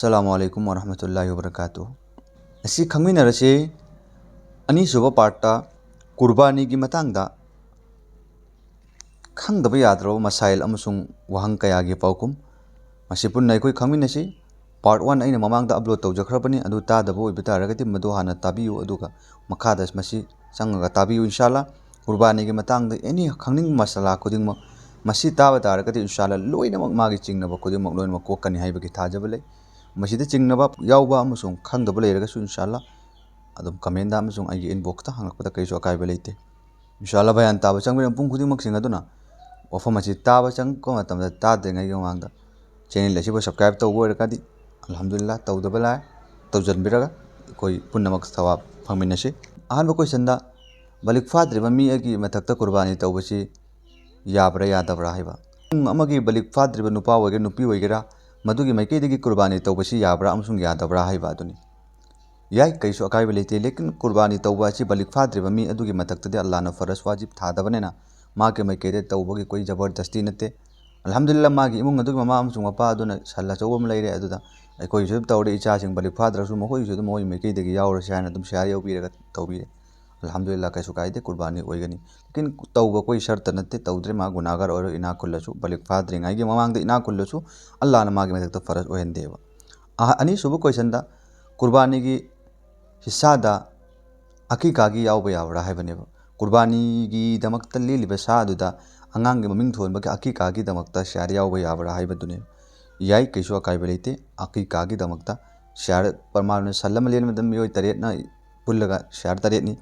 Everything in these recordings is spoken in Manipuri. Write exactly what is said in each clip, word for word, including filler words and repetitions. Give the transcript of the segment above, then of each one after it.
ꯑꯁꯂꯥꯃꯨ ꯑꯂꯥꯏꯀꯨꯝ ꯋꯔꯍꯃꯇꯨꯜꯂꯥꯍꯤ ꯋꯕꯔꯀꯥꯇꯨ꯫ ꯉꯁꯤ ꯈꯪꯃꯤꯟꯅꯔꯁꯤ ꯑꯅꯤꯁꯨꯕ ꯄꯥꯔꯠꯇ ꯀꯨꯔꯕꯥꯅꯤꯒꯤ ꯃꯇꯥꯡꯗ ꯈꯪꯗꯕ ꯌꯥꯗ꯭ꯔꯕ ꯃꯁꯥꯏꯜ ꯑꯃꯁꯨꯡ ꯋꯥꯍꯪ ꯀꯌꯥꯒꯤ ꯄꯥꯎꯈꯨꯝ꯫ ꯃꯁꯤ ꯄꯨꯟꯅ ꯑꯩꯈꯣꯏ ꯈꯪꯃꯤꯟꯅꯁꯤ꯫ ꯄꯥꯔꯠ ꯋꯥꯟ ꯑꯩꯅ ꯃꯃꯥꯡꯗ ꯑꯞꯂꯣꯗ ꯇꯧꯖꯈ꯭ꯔꯕꯅꯤ, ꯑꯗꯨ ꯇꯥꯗꯕ ꯑꯣꯏꯕ ꯇꯥꯔꯒꯗꯤ ꯃꯗꯨ ꯍꯥꯟꯅ ꯇꯥꯕꯤꯌꯨ, ꯑꯗꯨꯒ ꯃꯈꯥꯗ ꯃꯁꯤ ꯆꯪꯉꯒ ꯇꯥꯕꯤꯌꯨ ꯏꯟꯁꯥꯜꯂꯥ꯫ ꯀꯨꯔꯕꯥꯅꯤꯒꯤ ꯃꯇꯥꯡꯗ ꯑꯦꯅꯤ ꯈꯪꯅꯤꯡꯕ ꯃꯁꯥꯂꯥ ꯈꯨꯗꯤꯡꯃꯛ ꯃꯁꯤ ꯇꯥꯕ ꯇꯥꯔꯒꯗꯤ ꯏꯟꯁꯥꯜꯂꯥ ꯂꯣꯏꯅꯃꯛ ꯃꯥꯒꯤ ꯆꯤꯡꯅꯕ ꯈꯨꯗꯤꯡꯃꯛ ꯂꯣꯏꯅꯃꯛ ꯀꯣꯛꯀꯅꯤ ꯍꯥꯏꯕꯒꯤ ꯊꯥꯖꯕ ꯂꯩ꯫ ꯃꯁꯤꯗ ꯆꯤꯡꯅꯕ ꯌꯥꯎꯕ ꯑꯃꯁꯨꯡ ꯈꯪꯗꯕ ꯂꯩꯔꯒꯁꯨ ꯏꯟꯁꯥꯜꯂꯥ ꯑꯗꯨꯝ ꯀꯃꯦꯟꯗ ꯑꯃꯁꯨꯡ ꯑꯩꯒꯤ ꯏꯟꯕꯣꯛꯁꯇ ꯍꯪꯂꯛꯄꯗ ꯀꯔꯤꯁꯨ ꯑꯀꯥꯏꯕ ꯂꯩꯇꯦ꯫ ꯏꯟꯁꯥꯜꯂꯥ ꯕꯌꯥꯟ ꯇꯥꯕ ꯆꯪꯕꯤꯔꯕ ꯃꯄꯨꯡ ꯈꯨꯗꯤꯡꯃꯛꯁꯤꯡ ꯑꯗꯨꯅ ꯋꯥꯐꯝ ꯑꯁꯤ ꯇꯥꯕ ꯆꯪꯉꯛꯄ ꯃꯇꯝꯗ ꯇꯥꯗ꯭ꯔꯤꯉꯩꯒꯤ ꯃꯃꯥꯡꯗ ꯆꯦꯅꯦꯜ ꯑꯁꯤꯕꯨ ꯁꯕꯁꯀ꯭ꯔꯥꯏꯕ ꯇꯧꯕ ꯑꯣꯏꯔꯒꯗꯤ ꯑꯜꯍꯝꯗꯨꯂꯤꯜꯂꯥ, ꯇꯧꯗꯕ ꯂꯥꯏ ꯇꯧꯖꯟꯕꯤꯔꯒ ꯑꯩꯈꯣꯏ ꯄꯨꯝꯅꯃꯛ ꯊꯋꯥꯕ ꯐꯪꯃꯤꯟꯅꯁꯤ꯫ ꯑꯍꯥꯟꯕ ꯀꯣꯏꯁꯟꯗ, ꯕꯥꯂꯤꯒ ꯐꯥꯗ꯭ꯔꯤꯕ ꯃꯤ ꯑꯃꯒꯤ ꯃꯊꯛꯇ ꯀꯨꯔꯕꯥꯅꯤ ꯇꯧꯕꯁꯤ ꯌꯥꯕ꯭ꯔꯥ ꯌꯥꯗꯕ꯭ꯔꯥ ꯍꯥꯏꯕ꯫ ꯏꯃꯨꯡ ꯑꯃꯒꯤ ꯕꯥꯂꯤꯒ ꯐꯥꯗ꯭ꯔꯤꯕ ꯅꯨꯄꯥ ꯑꯣꯏꯒꯦꯔꯥ ꯅꯨꯄꯤ ꯑꯣꯏꯒꯦꯔꯥ ꯃꯗꯨꯒꯤ ꯃꯥꯏꯀꯩꯗꯒꯤ ꯀꯨꯔꯕꯥꯅꯤ ꯇꯧꯕꯁꯤ ꯌꯥꯕ꯭ꯔꯥ ꯑꯃꯁꯨꯡ ꯌꯥꯗꯕ꯭ꯔꯥ ꯍꯥꯏꯕ ꯑꯗꯨꯅꯤ꯫ ꯌꯥꯏ, ꯀꯩꯁꯨ ꯑꯀꯥꯏꯕ ꯂꯩꯇꯦ꯫ ꯂꯦꯀꯤꯟ ꯀꯨꯔꯕꯥꯅꯤ ꯇꯧꯕ ꯑꯁꯤ ꯕꯥꯂꯤꯒ ꯐꯥꯗ꯭ꯔꯤꯕ ꯃꯤ ꯑꯗꯨꯒꯤ ꯃꯊꯛꯇꯗꯤ ꯑꯜꯂꯥꯍꯅ ꯐꯔꯖ ꯋꯥꯖꯤꯕ ꯊꯥꯗꯕꯅꯤꯅ ꯃꯥꯒꯤ ꯃꯥꯏꯀꯩꯗ ꯇꯧꯕꯒꯤ ꯀꯣꯏ ꯖꯕꯔꯗꯁꯇꯤ ꯅꯠꯇꯦ꯫ ꯑꯜꯍꯝꯗꯨꯂꯤꯜꯂꯥ, ꯃꯥꯒꯤ ꯏꯃꯨꯡ ꯑꯗꯨꯒꯤ ꯃꯃꯥ ꯑꯃꯁꯨꯡ ꯃꯄꯥ ꯑꯗꯨꯅ ꯁꯟ ꯑꯆꯧꯕ ꯑꯃ ꯂꯩꯔꯦ, ꯑꯗꯨꯗ ꯑꯩꯈꯣꯏꯒꯤꯁꯨ ꯑꯗꯨꯝ ꯇꯧꯔꯦ, ꯏꯆꯥꯁꯤꯡ ꯕꯥꯂꯤꯒ ꯐꯥꯗ꯭ꯔꯁꯨ ꯃꯈꯣꯏꯒꯤꯁꯨ ꯑꯗꯨꯝ ꯃꯈꯣꯏꯒꯤ ꯃꯥꯏꯀꯩꯗꯒꯤ ꯌꯥꯎꯔꯁꯤ ꯍꯥꯏꯅ ꯑꯗꯨꯝ ꯁꯤꯌꯥꯔ ꯌꯥꯎꯕꯤꯔꯒ ꯇꯧꯕꯤꯔꯦ꯫ ꯑꯜꯍꯝꯗꯨꯂꯤꯜꯂꯥ, ꯀꯩꯁꯨ ꯀꯥꯏꯗꯦ, ꯀꯨꯔꯕꯥꯅꯤ ꯑꯣꯏꯒꯅꯤ꯫ ꯂꯦꯀꯤꯟ ꯇꯧꯕ ꯀꯣꯏ ꯁꯔꯇ ꯅꯠꯇꯦ, ꯇꯧꯗ꯭ꯔꯦ ꯃꯥ ꯒꯨꯅꯥꯒꯥꯔ ꯑꯣꯏꯔꯣ, ꯏꯅꯥꯛ ꯈꯨꯜꯂꯁꯨ, ꯕꯥꯂꯤꯒ ꯐꯥꯗ꯭ꯔꯤꯉꯩꯒꯤ ꯃꯃꯥꯡꯗ ꯏꯅꯥꯛ ꯈꯨꯜꯂꯁꯨ ꯑꯜꯂꯥꯍꯅ ꯃꯥꯒꯤ ꯃꯊꯛꯇ ꯐꯔꯖ ꯑꯣꯏꯍꯟꯗꯦꯕ꯫ ꯑꯍ-, ꯑꯅꯤꯁꯨꯕ ꯀꯣꯏꯁꯟꯗ ꯀꯨꯔꯕꯥꯅꯤꯒꯤ ꯍꯤꯁꯥꯗ ꯑꯀꯤꯀꯥꯒꯤ ꯌꯥꯎꯕ ꯌꯥꯕ꯭ꯔꯥ ꯍꯥꯏꯕꯅꯦꯕ꯫ ꯀꯨꯔꯕꯥꯅꯤꯒꯤꯗꯃꯛꯇ ꯂꯦꯜꯂꯤꯕ ꯁꯥ ꯑꯗꯨꯗ ꯑꯉꯥꯡꯒꯤ ꯃꯃꯤꯡ ꯊꯣꯟꯕꯒꯤ ꯑꯀꯤꯀꯥꯒꯤꯗꯃꯛꯇ ꯁꯤꯌꯥꯔ ꯌꯥꯎꯕ ꯌꯥꯕ꯭ꯔꯥ ꯍꯥꯏꯕꯗꯨꯅꯤ꯫ ꯌꯥꯏ, ꯀꯩꯁꯨ ꯑꯀꯥꯏꯕ ꯂꯩꯇꯦ꯫ ꯑꯀꯤꯀꯥꯒꯤꯗꯃꯛꯇ ꯁꯤꯌꯥꯔ ꯄꯔꯃꯥꯟꯅ ꯁꯟ ꯑꯃ ꯂꯦꯟꯕꯗ ꯃꯤꯑꯣꯏ ꯇꯔꯦꯠꯅ ꯄꯨꯜꯂꯒ ꯁꯤꯌꯥꯔ ꯇꯔꯦꯠꯅꯤ꯫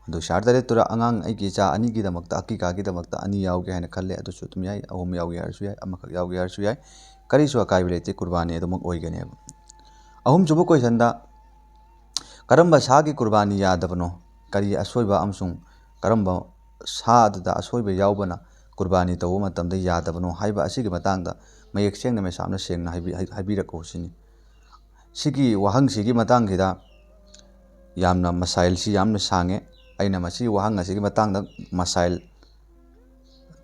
ꯑꯗꯨ ꯁꯤꯌꯥꯔ ꯇꯔꯦꯠꯇꯨꯗ ꯑꯉꯥꯡ ꯑꯩꯒꯤ ꯏꯆꯥ ꯑꯅꯤꯒꯤꯗꯃꯛꯇ, ꯑꯀꯤꯀꯥꯒꯤꯗꯃꯛꯇ ꯑꯅꯤ ꯌꯥꯎꯒꯦ ꯍꯥꯏꯅ ꯈꯜꯂꯦ꯫ ꯑꯗꯨꯁꯨ ꯑꯗꯨꯝ ꯌꯥꯏ, ꯑꯍꯨꯝ ꯌꯥꯎꯒꯦ ꯍꯥꯏꯔꯁꯨ ꯌꯥꯏ, ꯑꯃꯈꯛ ꯌꯥꯎꯒꯦ ꯍꯥꯏꯔꯁꯨ ꯌꯥꯏ, ꯀꯔꯤꯁꯨ ꯑꯀꯥꯏꯕ ꯂꯩꯇꯦ, ꯀꯨꯔꯕꯥꯅꯤ ꯑꯗꯨꯃꯛ ꯑꯣꯏꯒꯅꯦꯕ꯫ ꯑꯍꯨꯝꯁꯨꯕ ꯀꯣꯏꯁꯟꯗ, ꯀꯔꯝꯕ ꯁꯥꯒꯤ ꯀꯨꯔꯕꯥꯅꯤ ꯌꯥꯗꯕꯅꯣ? ꯀꯔꯤ ꯑꯁꯣꯏꯕ ꯑꯃꯁꯨꯡ ꯀꯔꯝꯕ ꯁꯥ ꯑꯗꯨꯗ ꯑꯁꯣꯏꯕ ꯌꯥꯎꯕꯅ ꯀꯨꯔꯕꯥꯅꯤ ꯇꯧꯕ ꯃꯇꯝꯗ ꯌꯥꯗꯕꯅꯣ ꯍꯥꯏꯕ ꯑꯁꯤꯒꯤ ꯃꯇꯥꯡꯗ ꯃꯌꯦꯛ ꯁꯦꯡꯅ ꯃꯦꯁꯥꯞꯅ ꯁꯦꯡꯅ ꯍꯥꯏꯕꯤ-, ꯍꯥꯏ-, ꯍꯥꯏꯕꯤꯔꯛꯎ ꯁꯤꯅꯤ꯫ ꯁꯤꯒꯤ ꯋꯥꯍꯪꯁꯤꯒꯤ ꯃꯇꯥꯡꯁꯤꯗ ꯌꯥꯝꯅ ꯃꯁꯥꯏꯜꯁꯤ ꯌꯥꯝꯅ ꯁꯥꯡꯉꯦ꯫ ꯑꯩꯅ ꯃꯁꯤꯒꯤ ꯋꯥꯍꯪ ꯑꯁꯤꯒꯤ ꯃꯇꯥꯡꯗ ꯃꯁꯥꯏꯜ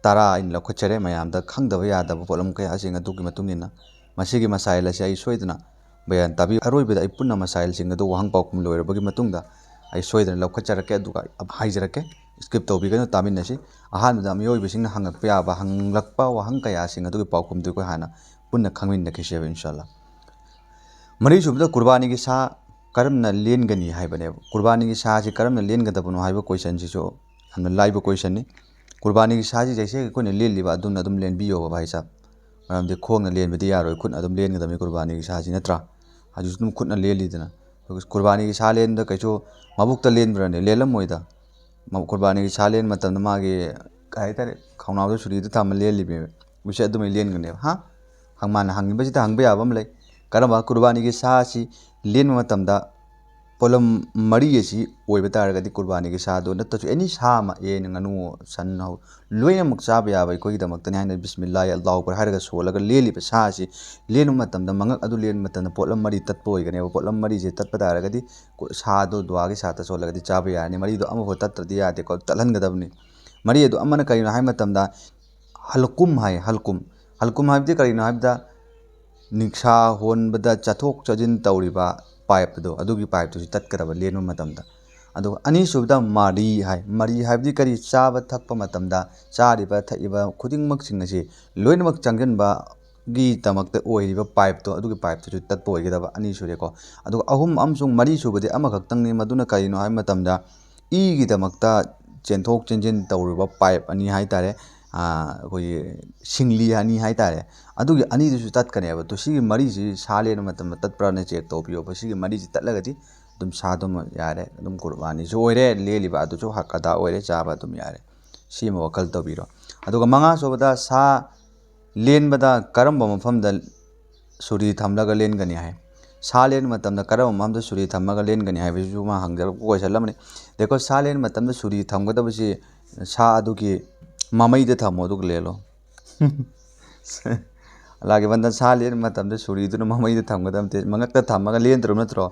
ꯇꯔꯥ ꯑꯩꯅ ꯂꯧꯈꯠꯆꯔꯦ꯫ ꯃꯌꯥꯝꯗ ꯈꯪꯗꯕ ꯌꯥꯗꯕ ꯄꯣꯠꯂꯝ ꯀꯌꯥꯁꯤꯡ ꯑꯗꯨꯒꯤ ꯃꯇꯨꯡ ꯏꯟꯅ ꯃꯁꯤꯒꯤ ꯃꯁꯥꯏꯜ ꯑꯁꯤ ꯑꯩ ꯁꯣꯏꯗꯅ ꯕꯌꯥꯟ ꯇꯥꯕꯤꯌꯨ꯫ ꯑꯔꯣꯏꯕꯗ ꯑꯩ ꯄꯨꯟꯅ ꯃꯁꯥꯏꯜꯁꯤꯡ ꯑꯗꯨ ꯋꯥꯍꯪ ꯄꯥꯎꯈꯨꯝ ꯂꯣꯏꯔꯕꯒꯤ ꯃꯇꯨꯡꯗ ꯑꯩ ꯁꯣꯏꯗꯅ ꯂꯧꯈꯠꯆꯔꯛꯀꯦ, ꯑꯗꯨꯒ ꯍꯥꯏꯖꯔꯛꯀꯦ꯫ Skip ꯇꯧꯕꯤꯒꯅꯨ, ꯇꯥꯃꯤꯟꯅꯁꯤ꯫ ꯑꯍꯥꯟꯕꯗ ꯃꯤꯑꯣꯏꯕꯁꯤꯡꯅ ꯍꯪꯉꯛꯄ ꯌꯥꯕ, ꯍꯪꯂꯛꯄ ꯋꯥꯍꯪ ꯀꯌꯥꯁꯤꯡ ꯑꯗꯨꯒꯤ ꯄꯥꯎꯈꯨꯝꯗꯨ ꯑꯩꯈꯣꯏ ꯍꯥꯟꯅ ꯄꯨꯟꯅ ꯈꯪꯃꯤꯟꯅꯈꯤꯁꯦꯕ, ꯏꯟꯁꯥꯜꯂꯥ꯫ ꯃꯔꯤꯁꯨꯕꯗ ꯀꯨꯔꯕꯥꯅꯤꯒꯤ ꯁꯥ ꯀꯔꯝꯅ ꯂꯦꯟꯒꯅꯤ ꯍꯥꯏꯕꯅꯦꯕ꯫ ꯀꯨꯔꯕꯥꯅꯤꯒꯤ ꯁꯥꯁꯤ ꯀꯔꯝꯅ ꯂꯦꯟꯒꯗꯕꯅꯣ ꯍꯥꯏꯕ questionꯁꯤꯁꯨ ꯌꯥꯝꯅ ꯂꯥꯏꯕ questionꯅꯤ꯫ ꯀꯨꯔꯕꯥꯅꯤꯒꯤ ꯁꯥꯁꯤ ꯖꯩꯁꯦ ꯑꯩꯈꯣꯏꯅ ꯂꯦꯜꯂꯤꯕ ꯑꯗꯨꯝꯅ ꯑꯗꯨꯝ ꯂꯦꯟꯕꯤꯌꯣꯕ, ꯚꯥꯏ ꯁꯥꯍꯕ꯫ ꯃꯔꯝꯗꯤ ꯈꯣꯡꯅ ꯂꯦꯟꯕꯗꯤ ꯌꯥꯔꯣꯏ, ꯈꯨꯠꯅ ꯑꯗꯨꯝ ꯂꯦꯟꯒꯗꯕꯅꯤ ꯀꯨꯔꯕꯥꯅꯤꯒꯤ ꯁꯥꯁꯤ, ꯅꯠꯇ꯭ꯔꯥ? ꯍꯧꯖꯤꯛꯁꯨ ꯑꯗꯨꯝ ꯈꯨꯠꯅ ꯂꯦꯜꯂꯤꯗꯅ꯫ ꯑꯗꯨꯒ ꯀꯨꯔꯕꯥꯅꯤꯒꯤ ꯁꯥ ꯂꯦꯟꯕꯗ ꯀꯩꯁꯨ ꯃꯕꯨꯛꯇ ꯂꯦꯟꯕ꯭ꯔꯅꯦ? ꯂꯦꯜꯂꯝꯃꯣꯏꯗ꯫ ꯃ-, ꯀꯨꯔꯕꯥꯅꯤꯒꯤ ꯁꯥ ꯂꯦꯟꯕ ꯃꯇꯝꯗ ꯃꯥꯒꯤ, ꯀꯩ ꯍꯥꯏꯇꯥꯔꯦ, ꯈꯧꯅꯥꯎꯗ ꯁꯨꯔꯤꯗꯨ ꯊꯝꯃ ꯂꯦꯜꯂꯤꯃꯦꯕ꯫ ꯃꯁꯤ ꯑꯗꯨꯃꯥꯏꯅ ꯂꯦꯟꯒꯅꯦꯕ꯫ ꯍꯥ? ꯍꯪ-, ꯃꯥꯅ ꯍꯪꯉꯤꯕꯁꯤꯗ ꯍꯪꯕ ꯌꯥꯕ ꯑꯃ ꯂꯩ꯫ ꯀꯔꯝꯕ ꯀꯨꯔꯕꯥꯅꯤꯒꯤ ꯁꯥ ꯑꯁꯤ ꯂꯦꯟꯕ ꯃꯇꯝꯗ ꯄꯣꯠꯂꯝ ꯃꯔꯤ ꯑꯁꯤ ꯑꯣꯏꯕ ꯇꯥꯔꯒꯗꯤ ꯀꯨꯔꯕꯥꯅꯤꯒꯤ ꯁꯥꯗꯣ ꯅꯠꯇ꯭ꯔꯁꯨ any ꯁꯥ ꯑꯃ, ꯌꯦꯟ, ꯉꯥꯅꯨ, ꯁꯟ, ꯍꯧ-, ꯂꯣꯏꯅꯃꯛ ꯆꯥꯕ ꯌꯥꯕ ꯑꯩꯈꯣꯏꯒꯤꯗꯃꯛꯇꯅꯤ ꯍꯥꯏꯅ ꯕꯤꯁꯃꯤꯜꯂꯥꯍꯤ ꯑꯜꯂꯥꯍꯨ ꯑꯛꯕꯔ ꯍꯥꯏꯔꯒ ꯁꯣꯜꯂꯒ ꯂꯦꯜꯂꯤꯕ ꯁꯥ ꯑꯁꯤ ꯂꯦꯟꯕ ꯃꯇꯝꯗ, ꯃꯉꯛ ꯑꯗꯨ ꯂꯦꯟꯕ ꯃꯇꯝꯗ ꯄꯣꯠꯂꯝ ꯃꯔꯤ ꯇꯠꯄ ꯑꯣꯏꯒꯅꯦꯕ꯫ ꯄꯣꯠꯂꯝ ꯃꯔꯤꯁꯦ ꯇꯠꯄ ꯇꯥꯔꯒꯗꯤ ꯀꯨ-, ꯁꯥꯗꯣ ꯗꯨꯋꯥꯒꯤ ꯁꯥ ꯇꯁꯣꯜꯂꯒꯗꯤ ꯆꯥꯕ ꯌꯥꯔꯅꯤ꯫ ꯃꯔꯤꯗꯣ ꯑꯃꯐꯥꯎ ꯇꯠꯇ꯭ꯔꯗꯤ ꯌꯥꯗꯦꯀꯣ, ꯇꯠꯍꯟꯒꯗꯕꯅꯤ꯫ ꯃꯔꯤ ꯑꯗꯨ ꯑꯃꯅ ꯀꯔꯤꯅꯣ ꯍꯥꯏꯕ ꯃꯇꯝꯗ, ꯍꯜꯀꯨꯝ ꯍꯥꯏ, ꯍꯜꯀꯨꯝ꯫ ꯍꯜꯀꯨꯝ ꯍꯥꯏꯕꯗꯤ ꯀꯔꯤꯅꯣ ꯍꯥꯏꯕꯗ, ꯅꯤꯡꯁꯥ ꯍꯣꯟꯕꯗ ꯆꯠꯊꯣꯛ ꯆꯠꯁꯤꯟ ꯇꯧꯔꯤꯕ pipeꯇꯣ, ꯑꯗꯨꯒꯤ pipeꯇꯨꯁꯨ ꯇꯠꯀꯗꯕ ꯂꯦꯟꯕ ꯃꯇꯝꯗ꯫ ꯑꯗꯨꯒ ꯑꯅꯤꯁꯨꯕꯗ ꯃꯔꯤ ꯍꯥꯏ꯫ ꯃꯔꯤ ꯍꯥꯏꯕꯗꯤ ꯀꯔꯤ? ꯆꯥꯕ ꯊꯛꯄ ꯃꯇꯝꯗ ꯆꯥꯔꯤꯕ ꯊꯛꯏꯕ ꯈꯨꯗꯤꯡꯃꯛꯁꯤꯡ ꯑꯁꯤ ꯂꯣꯏꯅꯃꯛ ꯆꯪꯁꯤꯟꯕꯒꯤꯗꯃꯛꯇ ꯑꯣꯏꯔꯤꯕ pipeꯇꯣ, ꯑꯗꯨꯒꯤ pipeꯇꯨꯁꯨ ꯇꯠꯄ ꯑꯣꯏꯒꯗꯕ꯫ ꯑꯅꯤ ꯁꯨꯔꯦꯀꯣ꯫ ꯑꯗꯨꯒ ꯑꯍꯨꯝ ꯑꯃꯁꯨꯡ ꯃꯔꯤ ꯁꯨꯕꯗꯤ ꯑꯃꯈꯛꯇꯪꯅꯤ꯫ ꯃꯗꯨꯅ ꯀꯔꯤꯅꯣ ꯍꯥꯏꯕ ꯃꯇꯝꯗ, ꯏꯒꯤꯗꯃꯛꯇ ꯆꯦꯟꯊꯣꯛ ꯆꯦꯟꯁꯤꯟ ꯇꯧꯔꯤꯕ pipe ꯑꯅꯤ ꯍꯥꯏ ꯇꯥꯔꯦ, ꯑꯥ, ꯑꯩꯈꯣꯏꯒꯤ ꯁꯤꯡꯂꯤ ꯑꯅꯤ ꯍꯥꯏ ꯇꯥꯔꯦ, ꯑꯗꯨꯒꯤ ꯑꯅꯤꯗꯨꯁꯨ ꯇꯠꯀꯅꯦꯕ꯫ ꯑꯗꯣ ꯁꯤꯒꯤ ꯃꯔꯤꯁꯤ ꯁꯥ ꯂꯦꯟꯕ ꯃꯇꯝꯗ ꯇꯠꯄ꯭ꯔꯥꯅ check ꯇꯧꯕꯤꯌꯣꯕ꯫ ꯁꯤꯒꯤ ꯃꯔꯤꯁꯤ ꯇꯠꯂꯒꯗꯤ ꯑꯗꯨꯝ ꯁꯥꯗꯨꯃ ꯌꯥꯔꯦ, ꯑꯗꯨꯝ ꯀꯨꯔꯕꯥꯅꯤꯁꯨ ꯑꯣꯏꯔꯦ, ꯂꯦꯜꯂꯤꯕ ꯑꯗꯨꯁꯨ ꯍꯛ ꯑꯗꯥ ꯑꯣꯏꯔꯦ, ꯆꯥꯕ ꯑꯗꯨꯝ ꯌꯥꯔꯦ꯫ ꯁꯤꯃ ꯋꯥꯈꯜ ꯇꯧꯕꯤꯔꯣ꯫ ꯑꯗꯨꯒ ꯃꯉꯥ ꯁꯨꯕꯗ ꯁꯥ ꯂꯦꯟꯕꯗ ꯀꯔꯝꯕ ꯃꯐꯝꯗ ꯁꯨꯔꯤ ꯊꯝꯂꯒ ꯂꯦꯟꯒꯅꯤ ꯍꯥꯏ꯫ ꯁꯥ ꯂꯦꯟꯕ ꯃꯇꯝꯗ ꯀꯔꯝꯕ ꯃꯐꯝꯗ ꯁꯨꯔꯤ ꯊꯝꯃꯒ ꯂꯦꯟꯒꯅꯤ ꯍꯥꯏꯕꯁꯤꯁꯨ ꯃꯥ ꯍꯪꯖꯔꯛꯄ question ꯑꯃꯅꯤ꯫ ꯗꯦꯈꯣ, ꯁꯥ ꯂꯦꯟꯕ ꯃꯇꯝꯗ ꯁꯨꯔꯤ ꯊꯝꯒꯗꯕꯁꯤ ꯁꯥ ꯑꯗꯨꯒꯤ ꯃꯃꯩꯗ ꯊꯝꯃꯣ, ꯑꯗꯨꯒ ꯂꯦꯜꯂꯣ꯫ ꯑꯜꯂꯥꯍꯒꯤ ꯕꯟꯗꯥ, ꯁꯥ ꯂꯦꯟꯕ ꯃꯇꯝꯗ ꯁꯨꯔꯤꯗꯨꯅ ꯃꯃꯩꯗ ꯊꯝꯒꯗꯕ ꯅꯠꯇꯦ, ꯃꯉꯛꯇ ꯊꯝꯃꯒ ꯂꯦꯟꯗ꯭ꯔꯕ ꯅꯠꯇ꯭ꯔꯣ?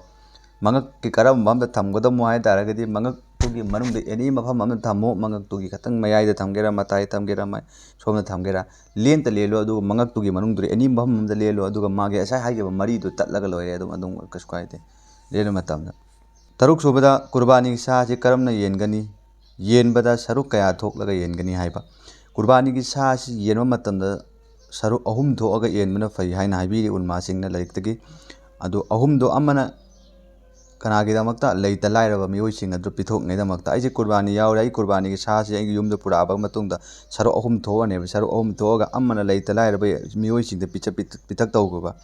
ꯃꯉꯛꯀꯤ ꯀꯔꯝꯕ ꯃꯐꯝꯗ ꯊꯝꯒꯗꯕꯅꯣ ꯍꯥꯏ ꯇꯥꯔꯒꯗꯤ, ꯃꯉꯛ ꯃꯉꯛꯇꯨꯒꯤ ꯃꯅꯨꯡꯗ ꯑꯦꯅꯤ ꯃꯐꯝ ꯑꯃꯗ ꯊꯝꯃꯣ, ꯃꯉꯛꯇꯨꯒꯤ ꯈꯇꯪ ꯃꯌꯥꯏꯗ ꯊꯝꯒꯦꯔꯥ, ꯃꯇꯥꯏ ꯊꯝꯒꯦꯔꯥ, ꯃ-, ꯁꯣꯝꯗ ꯊꯝꯒꯦꯔꯥ, ꯂꯦꯟꯇ ꯂꯦꯜꯂꯣ, ꯑꯗꯨꯒ ꯃꯉꯛꯇꯨꯒꯤ ꯃꯅꯨꯡꯗꯨꯗ ꯑꯦꯅꯤ ꯃꯐꯝ ꯑꯃꯗ ꯂꯦꯜꯂꯣ, ꯑꯗꯨꯒ ꯃꯥꯒꯤ ꯉꯁꯥꯏ ꯍꯥꯏꯈꯤꯕ ꯃꯔꯤꯗꯨ ꯇꯠꯂꯒ ꯂꯣꯏꯔꯦ꯫ ꯑꯗꯨꯝ, ꯑꯗꯨꯝ ꯀꯩꯁꯨ ꯀꯥꯏꯗꯦ꯫ ꯂꯦꯟꯕ ꯃꯇꯝꯗ꯫ ꯇꯔꯨꯛ ꯁꯨꯕꯗ, ꯀꯨꯔꯕꯥꯅꯤꯒꯤ ꯁꯥ ꯑꯁꯤ ꯀꯔꯝꯅ ꯌꯦꯟꯒꯅꯤ? ꯌꯦꯟꯕꯗ ꯁꯔꯨꯛ ꯀꯌꯥ ꯊꯣꯛꯂꯒ ꯌꯦꯟꯒꯅꯤ ꯍꯥꯏꯕ꯫ ꯀꯨꯔꯕꯥꯅꯤꯒꯤ ꯁꯥ ꯑꯁꯤ ꯌꯦꯟꯕ ꯃꯇꯝꯗ ꯁꯔꯨꯛ ꯑꯍꯨꯝ ꯊꯣꯛꯑꯒ ꯌꯦꯟꯕꯅ ꯐꯩ ꯍꯥꯏꯅ ꯍꯥꯏꯕꯤꯔꯤ ꯎꯂꯃꯥꯁꯤꯡꯅ ꯂꯥꯏꯔꯤꯛꯇꯒꯤ꯫ ꯑꯗꯨ ꯑꯍꯨꯝꯗꯣ ꯑꯃꯅ ꯀꯅꯥꯒꯤꯗꯃꯛꯇ? ꯂꯩꯇ ꯂꯥꯏꯔꯕ ꯃꯤꯑꯣꯏꯁꯤꯡ ꯑꯗꯨ ꯄꯤꯊꯣꯛꯅꯉꯩꯗꯃꯛꯇ꯫ ꯑꯩꯁꯦ ꯀꯨꯔꯕꯥꯅꯤ ꯌꯥꯎꯔꯦ, ꯑꯩ ꯀꯨꯔꯕꯥꯅꯤꯒꯤ ꯁꯥꯁꯦ ꯑꯩꯒꯤ ꯌꯨꯝꯗ ꯄꯨꯔꯛꯑꯕ ꯃꯇꯨꯡꯗ ꯁꯔꯨꯛ ꯑꯍꯨꯝ ꯊꯣꯛꯑꯅꯦꯕ꯫ ꯁꯔꯨꯛ ꯑꯍꯨꯝ ꯊꯣꯛꯑꯒ ꯑꯃꯅ ꯂꯩꯇ ꯂꯥꯏꯔꯕ ꯃꯤꯑꯣꯏꯁꯤꯡꯗ ꯄꯤꯊꯛ-, ꯄꯤꯊꯛ-, ꯄꯤꯊꯛ ꯇꯧꯕ꯫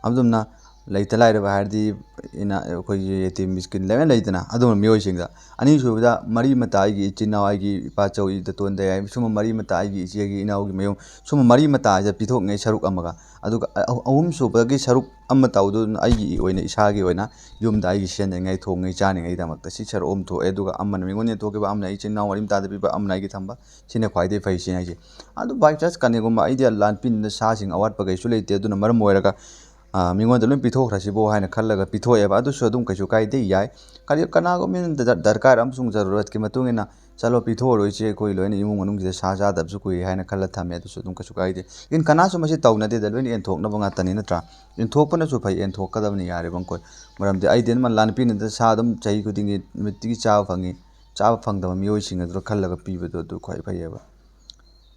ꯑꯗꯨꯝꯅ ꯂꯩꯇ ꯂꯥꯏꯔꯕ ꯍꯥꯏꯔꯗꯤ ꯏꯅꯥ-, ꯑꯩꯈꯣꯏꯒꯤ ꯌꯦꯇꯤꯝ ꯃꯤꯁꯀꯤꯟ ꯂꯩꯃꯌꯥꯝ ꯂꯩꯗꯅ, ꯑꯗꯨꯒꯨꯝꯕ ꯃꯤꯑꯣꯏꯁꯤꯡꯗ꯫ ꯑꯅꯤꯁꯨꯕꯗ, ꯃꯔꯤ ꯃꯇꯥ, ꯑꯩꯒꯤ ꯏꯆꯤꯟ ꯏꯅꯥꯎ, ꯑꯩꯒꯤ ꯏꯄꯥꯆꯧ, ꯏꯇꯣꯟꯗ ꯌꯥꯏ, ꯁꯨꯝꯕ ꯃꯔꯤ ꯃꯇꯥ, ꯑꯩꯒꯤ ꯏꯆꯦꯒꯤ ꯏꯅꯥꯎꯒꯤ ꯃꯌꯨꯝ, ꯁꯨꯝꯕ ꯃꯔꯤ ꯃꯇꯥꯁꯤꯗ ꯄꯤꯊꯣꯛꯉꯩ ꯁꯔꯨꯛ ꯑꯃꯒ꯫ ꯑꯗꯨꯒ ꯑ-, ꯑꯍꯨꯝ ꯁꯨꯕꯒꯤ ꯁꯔꯨꯛ ꯑꯃ ꯇꯧꯗꯨꯅ ꯑꯩꯒꯤ ꯑꯣꯏꯅ, ꯏꯁꯥꯒꯤ ꯑꯣꯏꯅ ꯌꯨꯝꯗ ꯑꯩꯒꯤ ꯁꯤꯖꯤꯟꯅꯉꯥꯏ, ꯊꯣꯡꯉꯩ ꯆꯥꯅꯤꯡꯉꯩꯗꯃꯛꯇ ꯁꯤ ꯁꯔꯨꯛ ꯑꯍꯨꯝ ꯊꯣꯛꯑꯦ꯫ ꯑꯗꯨꯒ ꯑꯃꯅ ꯃꯤꯉꯣꯟꯗ ꯌꯦꯟꯊꯣꯛꯈꯤꯕ, ꯑꯃꯅ ꯑꯩ ꯏꯆꯤꯟ ꯏꯅꯥꯎ ꯃꯔꯤ ꯃꯇꯥꯗ ꯄꯤꯕ, ꯑꯃꯅ ꯑꯩꯒꯤ ꯊꯝꯕ, ꯁꯤꯅ ꯈ꯭ꯋꯥꯏꯗꯒꯤ ꯐꯩ ꯁꯤꯅꯤ ꯍꯥꯏꯁꯦ꯫ ꯑꯗꯨ by chance ꯀꯅꯥꯒꯨꯝꯕ ꯑꯩꯗꯤ ꯂꯥꯟꯄꯤꯅꯤꯗ ꯁꯥꯁꯤꯡ ꯑꯋꯥꯠꯄ ꯀꯩꯁꯨ ꯂꯩꯇꯦ, ꯑꯗꯨꯅ ꯃꯔꯝ ꯑꯣꯏꯔꯒ, ꯑ, ꯃꯤꯉꯣꯟꯗ ꯂꯣꯏ ꯄꯤꯊꯣꯛꯈ꯭ꯔꯁꯤꯕꯣ ꯍꯥꯏꯅ ꯈꯜꯂꯒ ꯄꯤꯊꯣꯛꯑꯦꯕ꯫ ꯑꯗꯨꯁꯨ ꯑꯗꯨꯝ ꯀꯩꯁꯨ ꯀꯥꯏꯗꯦ, ꯌꯥꯏ꯫ ꯀꯔꯤ-, ꯀꯅꯥꯒꯨꯝꯕ ꯃꯤꯅ ꯗꯔ-, ꯗꯔꯀꯥꯔ ꯑꯃꯁꯨꯡ ꯖꯔꯨꯔꯠꯀꯤ ꯃꯇꯨꯡ ꯏꯟꯅ, "ꯆꯠꯂꯣ, ꯄꯤꯊꯣꯛꯎꯔꯣꯏꯁꯦ, ꯑꯩꯈꯣꯏ ꯂꯣꯏꯅ ꯏꯃꯨꯡ ꯃꯅꯨꯡꯁꯤꯗ ꯁꯥ ꯆꯥꯗꯕꯁꯨ ꯀꯨꯏꯔꯦ" ꯍꯥꯏꯅ ꯈꯜꯂ ꯊꯝꯃꯦ, ꯑꯗꯨꯁꯨ ꯑꯗꯨꯝ ꯀꯩꯁꯨ ꯀꯥꯏꯗꯦ꯫ ꯏꯟ ꯀꯅꯥꯁꯨ ꯃꯁꯤ ꯇꯧꯅꯗꯦꯗ, ꯂꯣꯏꯅ ꯌꯦꯟꯊꯣꯛꯅꯕ ꯉꯥꯛꯇꯅꯤ, ꯅꯠꯇ꯭ꯔꯥ? ꯌꯦꯟꯊꯣꯛꯄꯅꯁꯨ ꯐꯩ, ꯌꯦꯟꯊꯣꯛꯀꯗꯕꯅꯤ ꯌꯥꯔꯤꯕ ꯃꯈꯩ꯫ ꯃꯔꯝꯗꯤ ꯑꯩꯗꯤ ꯑꯗꯨꯝ ꯂꯥꯟꯄꯤꯅꯤꯗ ꯁꯥ ꯑꯗꯨꯝ ꯆꯍꯤ ꯈꯨꯗꯤꯡꯒꯤ ꯅꯨꯃꯤꯠꯇꯤꯒꯤ ꯆꯥꯕ ꯐꯪꯉꯤ, ꯆꯥꯕ ꯐꯪꯗꯕ ꯃꯤꯑꯣꯏꯁꯤꯡ ꯑꯗꯨꯗ ꯈꯜꯂꯒ ꯄꯤꯕꯗꯣ ꯑꯗꯨ ꯈ꯭ꯋꯥꯏ ꯐꯩꯌꯦꯕ꯫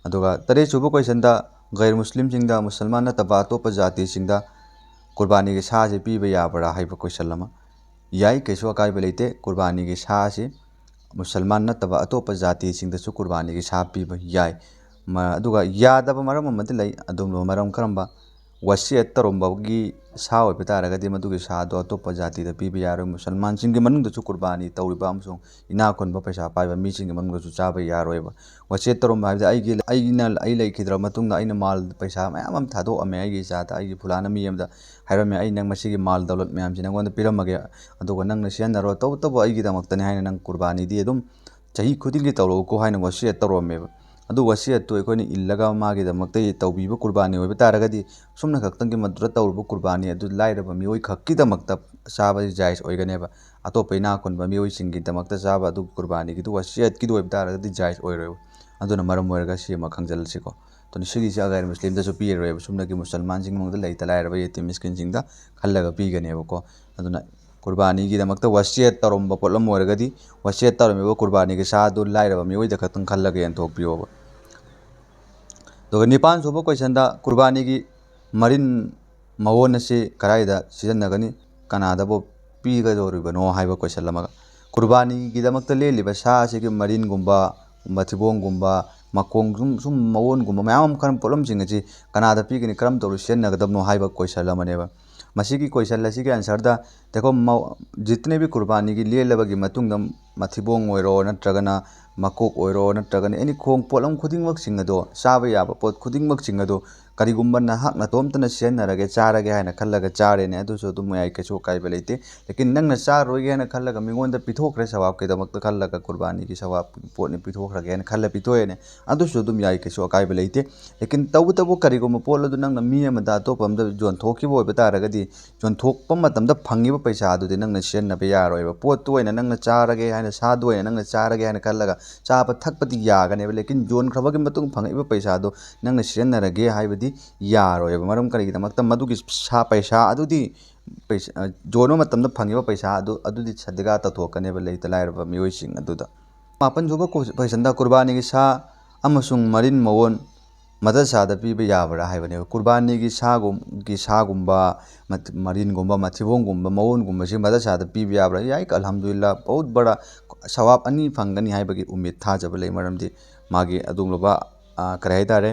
ꯑꯗꯨꯒ ꯇꯔꯦꯠ ꯁꯨꯕ questionꯗ, ꯒꯩꯔ ꯃꯨꯁꯂꯤꯝꯁꯤꯡꯗ, ꯃꯨꯁꯜꯃꯥꯟ ꯅꯠꯇꯕ ꯑꯇꯣꯞꯄ ꯖꯥꯇꯤꯁꯤꯡꯗ ꯀꯨꯔꯕꯥꯅꯤꯒꯤ ꯁꯥꯁꯦ ꯄꯤꯕ ꯌꯥꯕ꯭ꯔꯥ ꯍꯥꯏꯕ question ꯑꯃ꯫ ꯌꯥꯏ, ꯀꯩꯁꯨ ꯑꯀꯥꯏꯕ ꯂꯩꯇꯦ꯫ ꯀꯨꯔꯕꯥꯅꯤꯒꯤ ꯁꯥꯁꯤ ꯃꯨꯁꯜꯃꯥꯟ ꯅꯠꯇꯕ ꯑꯇꯣꯞꯄ ꯖꯥꯇꯤꯁꯤꯡꯗꯁꯨ ꯀꯨꯔꯕꯥꯅꯤꯒꯤ ꯁꯥ ꯄꯤꯕ ꯌꯥꯏ꯫ ꯃ-, ꯑꯗꯨꯒ ꯌꯥꯗꯕ ꯃꯔꯝ ꯑꯃꯗꯤ ꯂꯩ꯫ ꯑꯗꯨꯝꯕ ꯃꯔꯝ ꯀꯔꯝꯕ? ꯋꯁꯤꯌꯠ ꯇꯧꯔꯝꯕꯒꯤ ꯁꯥ ꯑꯣꯏꯕ ꯇꯥꯔꯒꯗꯤ ꯃꯗꯨꯒꯤ ꯁꯥꯗꯣ ꯑꯇꯣꯞꯄ ꯖꯥꯇꯤꯗ ꯄꯤꯕ ꯌꯥꯔꯣꯏ꯫ ꯃꯨꯁꯜꯃꯥꯟꯁꯤꯡꯒꯤ ꯃꯅꯨꯡꯗꯁꯨ ꯀꯨꯔꯕꯥꯅꯤ ꯇꯧꯔꯤꯕ ꯑꯃꯁꯨꯡ ꯏꯅꯥꯛ ꯈꯨꯟꯕ, ꯄꯩꯁꯥ ꯄꯥꯏꯕ ꯃꯤꯁꯤꯡꯒꯤ ꯃꯅꯨꯡꯗꯁꯨ ꯆꯥꯕ ꯌꯥꯔꯣꯏꯕ꯫ ꯋꯁꯤꯌꯠ ꯇꯧꯔꯝꯕ ꯍꯥꯏꯕꯗꯤ ꯑꯩꯒꯤ, ꯑꯩꯅ, ꯑꯩ ꯂꯩꯈꯤꯗ꯭ꯔ ꯃꯇꯨꯡꯗ ꯑꯩꯅ ꯃꯥꯜ ꯄꯩꯁꯥ ꯃꯌꯥꯝ ꯑꯃ ꯊꯥꯗꯣꯛꯑꯝꯃꯦ ꯑꯩꯒꯤ ꯏꯆꯥꯗ, ꯑꯩꯒꯤ ꯐꯨꯂꯥꯅ ꯃꯤ ꯑꯃꯗ ꯍꯥꯏꯔꯝꯃꯦ, "ꯑꯩ ꯅꯪ ꯃꯁꯤꯒꯤ ꯃꯥꯜ ꯗꯧꯂꯠ ꯃꯌꯥꯝꯁꯤ ꯅꯪꯉꯣꯟꯗ ꯄꯤꯔꯝꯃꯒꯦ, ꯑꯗꯨꯒ ꯅꯪꯅ ꯁꯤꯖꯤꯟꯅꯔꯣ, ꯇꯧꯕꯇꯕꯨ ꯑꯩꯒꯤꯗꯃꯛꯇꯅꯤ ꯍꯥꯏꯅ ꯅꯪ ꯀꯨꯔꯕꯥꯅꯤꯗꯤ ꯑꯗꯨꯝ ꯆꯍꯤ ꯈꯨꯗꯤꯡꯒꯤ ꯇꯧꯔꯛꯎꯀꯣ" ꯍꯥꯏꯅ ꯋꯁꯤꯌꯠ ꯇꯧꯔꯝꯃꯦꯕ꯫ ꯑꯗꯨ ꯋꯁꯤꯌꯠꯇꯨ ꯑꯩꯈꯣꯏꯅ ꯏꯜꯂꯒ ꯃꯥꯒꯤꯗꯃꯛꯇ ꯇꯧꯕꯤꯕ ꯀꯨꯔꯕꯥꯅꯤ ꯑꯣꯏꯕ ꯇꯥꯔꯒꯗꯤ, ꯁꯨꯝꯅ ꯈꯛꯇꯪꯒꯤ ꯃꯗꯨꯗ ꯇꯧꯔꯨꯕ ꯀꯨꯔꯕꯥꯅꯤ ꯑꯗꯨ ꯂꯥꯏꯔꯕ ꯃꯤꯑꯣꯏ ꯈꯛꯀꯤꯗꯃꯛꯇ ꯆꯥꯕꯗꯤ ꯖꯥꯏꯖ ꯑꯣꯏꯒꯅꯦꯕ꯫ ꯑꯇꯣꯞꯄ ꯏꯅꯥꯛ ꯈꯨꯟꯕ ꯃꯤꯑꯣꯏꯁꯤꯡꯒꯤꯗꯃꯛꯇ ꯆꯥꯕ ꯑꯗꯨ ꯀꯨꯔꯕꯥꯅꯤꯒꯤꯗꯨ ꯋꯁꯤꯌꯠꯀꯤꯗꯨ ꯑꯣꯏꯕ ꯇꯥꯔꯒꯗꯤ ꯖꯥꯏꯖ ꯑꯣꯏꯔꯣꯏꯕ꯫ ꯑꯗꯨꯅ ꯃꯔꯝ ꯑꯣꯏꯔꯒ ꯁꯤ ꯑꯃ ꯈꯪꯖꯤꯜꯂꯁꯤꯀꯣ꯫ ꯑꯗꯨꯅ ꯁꯤꯒꯤꯁꯤ ꯑꯒꯩꯔ ꯃꯨꯁꯂꯤꯝꯗꯁꯨ ꯄꯤꯔꯔꯣꯏꯕ, ꯁꯨꯝꯅꯒꯤ ꯃꯨꯁꯜꯃꯥꯟꯁꯤꯡꯃꯛꯇ ꯂꯩꯇ ꯂꯥꯏꯔꯕ ꯌꯦꯇꯤꯝ ꯃꯤꯁꯀꯤꯟꯁꯤꯡꯗ ꯈꯜꯂꯒ ꯄꯤꯒꯅꯦꯕꯀꯣ꯫ ꯑꯗꯨꯅ ꯀꯨꯔꯕꯥꯅꯤꯒꯤꯗꯃꯛꯇ ꯋꯁꯤꯌꯠ ꯇꯧꯔꯝꯕ ꯄꯣꯠꯂꯝ ꯑꯣꯏꯔꯒꯗꯤ, ꯋꯁꯤꯌꯠ ꯇꯧꯔꯝꯃꯤꯕ ꯀꯨꯔꯕꯥꯅꯤꯒꯤ ꯁꯥ ꯑꯗꯨ ꯂꯥꯏꯔꯕ ꯃꯤꯑꯣꯏꯗ ꯈꯛꯇꯪ ꯈꯜꯂꯒ ꯌꯦꯟꯊꯣꯛꯄꯤꯌꯣꯕ꯫ ꯑꯗꯨꯒ ꯅꯤꯄꯥꯟ ꯁꯨꯕ ꯀꯣꯏꯁꯟꯗ ꯀꯨꯔꯕꯥꯅꯤꯒꯤ ꯃꯔꯤꯟ ꯃꯑꯣꯟ ꯑꯁꯤ ꯀꯗꯥꯏꯗ ꯁꯤꯖꯤꯟꯅꯒꯅꯤ, ꯀꯅꯥꯗꯕꯨ ꯄꯤꯒꯗꯧꯔꯤꯕꯅꯣ ꯍꯥꯏꯕ ꯀꯣꯏꯁꯟ ꯑꯃꯒ, ꯀꯨꯔꯕꯥꯅꯤꯒꯤꯗꯃꯛꯇ ꯂꯦꯜꯂꯤꯕ ꯁꯥ ꯑꯁꯤꯒꯤ ꯃꯔꯤꯟꯒꯨꯝꯕ, ꯃꯊꯤꯕꯣꯡꯒꯨꯝꯕ, ꯃꯈꯣꯡ, ꯁꯨꯝ ꯁꯨꯝ ꯃꯑꯣꯟꯒꯨꯝꯕ ꯃꯌꯥꯝ ꯑꯃ, ꯈꯔ ꯄꯣꯠꯂꯝꯁꯤꯡ ꯑꯁꯤ ꯀꯅꯥꯗ ꯄꯤꯒꯅꯤ, ꯀꯔꯝ ꯇꯧꯔ ꯁꯤꯖꯤꯟꯅꯒꯗꯕꯅꯣ ꯍꯥꯏꯕ ꯀꯣꯏꯁꯟ ꯑꯃꯅꯦꯕ꯫ ꯃꯁꯤꯒꯤ ꯀꯣꯏꯁꯟ ꯑꯁꯤꯒꯤ ꯑꯟꯁꯔꯗ ꯗꯦꯈꯣ, ꯃ-, ꯖꯤꯇꯅꯦ ꯚꯤ ꯀꯨꯔꯕꯥꯅꯤꯒꯤ ꯂꯦꯜꯂꯕꯒꯤ ꯃꯇꯨꯡꯗ ꯃꯊꯤꯕꯣꯡ ꯑꯣꯏꯔꯣ, ꯅꯠꯇ꯭ꯔꯒꯅ ꯃꯀꯣꯛ ꯑꯣꯏꯔꯣ, ꯅꯠꯇ꯭ꯔꯒꯅ ꯑꯦꯅꯤ ꯈꯣꯡ ꯄꯣꯠꯂꯝ ꯈꯨꯗꯤꯡꯃꯛꯁꯤꯡ ꯑꯗꯣ, ꯆꯥꯕ ꯌꯥꯕ ꯄꯣꯠ ꯈꯨꯗꯤꯡꯃꯛꯁꯤꯡ ꯑꯗꯣ ꯀꯔꯤꯒꯨꯝꯕ ꯅꯍꯥꯛ ꯅꯇꯣꯝꯇꯅ ꯁꯤꯖꯤꯟꯅꯔꯒꯦ, ꯆꯥꯔꯒꯦ ꯍꯥꯏꯅ ꯈꯜꯂꯒ ꯆꯥꯔꯦꯅꯦ, ꯑꯗꯨꯁꯨ ꯑꯗꯨꯝ ꯌꯥꯏ, ꯀꯩꯁꯨ ꯑꯀꯥꯏꯕ ꯂꯩꯇꯦ꯫ ꯂꯦꯀꯤꯟ ꯅꯪꯅ ꯆꯥꯔꯣꯏꯒꯦ ꯍꯥꯏꯅ ꯈꯜꯂꯒ ꯃꯤꯉꯣꯟꯗ ꯄꯤꯊꯣꯛꯈ꯭ꯔꯦ, ꯁꯋꯥꯕꯀꯤꯗꯃꯛꯇ ꯈꯜꯂꯒ ꯀꯨꯔꯕꯥꯅꯤꯒꯤ ꯁꯋꯥꯕ ꯄꯣꯠꯅꯤ ꯄꯤꯊꯣꯛꯈ꯭ꯔꯒꯦ ꯍꯥꯏꯅ ꯈꯜꯂ ꯄꯤꯊꯣꯛꯑꯦꯅꯦ, ꯑꯗꯨꯁꯨ ꯑꯗꯨꯝ ꯌꯥꯏ, ꯀꯩꯁꯨ ꯑꯀꯥꯏꯕ ꯂꯩꯇꯦ꯫ ꯂꯦꯀꯤꯟ ꯇꯧꯕꯇꯕꯨ ꯀꯔꯤꯒꯨꯝꯕ ꯄꯣꯠ ꯑꯗꯨ ꯅꯪꯅ ꯃꯤ ꯑꯃꯗ ꯌꯣꯟꯊꯣꯛꯈꯤꯕ ꯑꯣꯏꯕ ꯇꯥꯔꯒꯗꯤ, ꯌꯣꯟꯊꯣꯛꯄ ꯃꯇꯝꯗ ꯐꯪꯉꯤꯕ ꯄꯩꯁꯥ ꯑꯗꯨꯗꯤ ꯅꯪꯅ ꯁꯤꯖꯤꯟꯅꯕ ꯌꯥꯔꯣꯏꯕ꯫ ꯄꯣꯠꯇꯨ ꯑꯣꯏꯅ ꯅꯪꯅ ꯆꯥꯔꯒꯦ ꯍꯥꯏꯅ, ꯁꯥꯗꯨ ꯑꯣꯏꯅ ꯅꯪꯅ ꯆꯥꯔꯒꯦ ꯍꯥꯏꯅ ꯈꯜꯂꯒ ꯆꯥꯕ ꯊꯛꯄꯗꯤ ꯌꯥꯒꯅꯦꯕ, ꯂꯦꯀꯤꯟ ꯌꯣꯟꯈ꯭ꯔꯕꯒꯤ ꯃꯇꯨꯡ ꯐꯪꯉꯛꯏꯕ ꯄꯩꯁꯥꯗꯣ ꯅꯪꯅ ꯁꯤꯖꯤꯟꯅꯔꯒꯦ ꯍꯥꯏꯕꯗꯤ ꯌꯥꯔꯣꯏꯕ꯫ ꯃꯔꯝ ꯀꯔꯤꯒꯤꯗꯃꯛꯇ? ꯃꯗꯨꯒꯤ ꯁꯥ-, ꯄꯩꯁꯥ ꯑꯗꯨꯗꯤ, ꯄꯩꯁꯥ, ꯑ, ꯌꯣꯟꯕ ꯃꯇꯝꯗ ꯐꯪꯉꯤꯕ ꯄꯩꯁꯥ ꯑꯗꯨ, ꯑꯗꯨꯗꯤ ꯁꯗꯤꯒꯥ ꯇꯧꯊꯣꯛꯀꯅꯦꯕ ꯂꯩꯇ ꯂꯥꯏꯔꯕ ꯃꯤꯑꯣꯏꯁꯤꯡ ꯑꯗꯨꯗ꯫ ꯃꯥꯄꯟ ꯁꯨꯕ ꯀꯣꯏ-, ꯀꯣꯏꯁꯟꯗ ꯀꯨꯔꯕꯥꯅꯤꯒꯤ ꯁꯥ ꯑꯃꯁꯨꯡ ꯃꯔꯤꯟ ꯃꯑꯣꯟ ꯃꯗꯔꯁꯥꯗ ꯄꯤꯕ ꯌꯥꯕ꯭ꯔꯥ ꯍꯥꯏꯕꯅꯦꯕ꯫ ꯀꯨꯔꯕꯥꯅꯤꯒꯤ ꯁꯥꯒꯨꯝ-, ꯒꯤ ꯁꯥꯒꯨꯝꯕ, ꯃꯠ-, ꯃꯔꯤꯟꯒꯨꯝꯕ, ꯃꯊꯤꯕꯣꯡꯒꯨꯝꯕ, ꯃꯑꯣꯟꯒꯨꯝꯕꯁꯤ ꯃꯗꯔꯁꯥꯗ ꯄꯤꯕ ꯌꯥꯕ꯭ꯔꯥ? ꯌꯥꯏ, ꯑꯜꯍꯝꯗꯨꯂꯤꯜꯂꯥ, ꯕꯍꯨꯠ ꯕꯔꯥ ꯁꯋꯥꯕ ꯑꯅꯤ ꯐꯪꯒꯅꯤ ꯍꯥꯏꯕꯒꯤ ꯎꯃꯤꯗ, ꯊꯥꯖꯕ ꯂꯩ꯫ ꯃꯔꯝꯗꯤ ꯃꯥꯒꯤ ꯑꯗꯨꯒꯨꯝꯂꯕ, ꯑ, ꯀꯔꯤ ꯍꯥꯏꯇꯥꯔꯦ,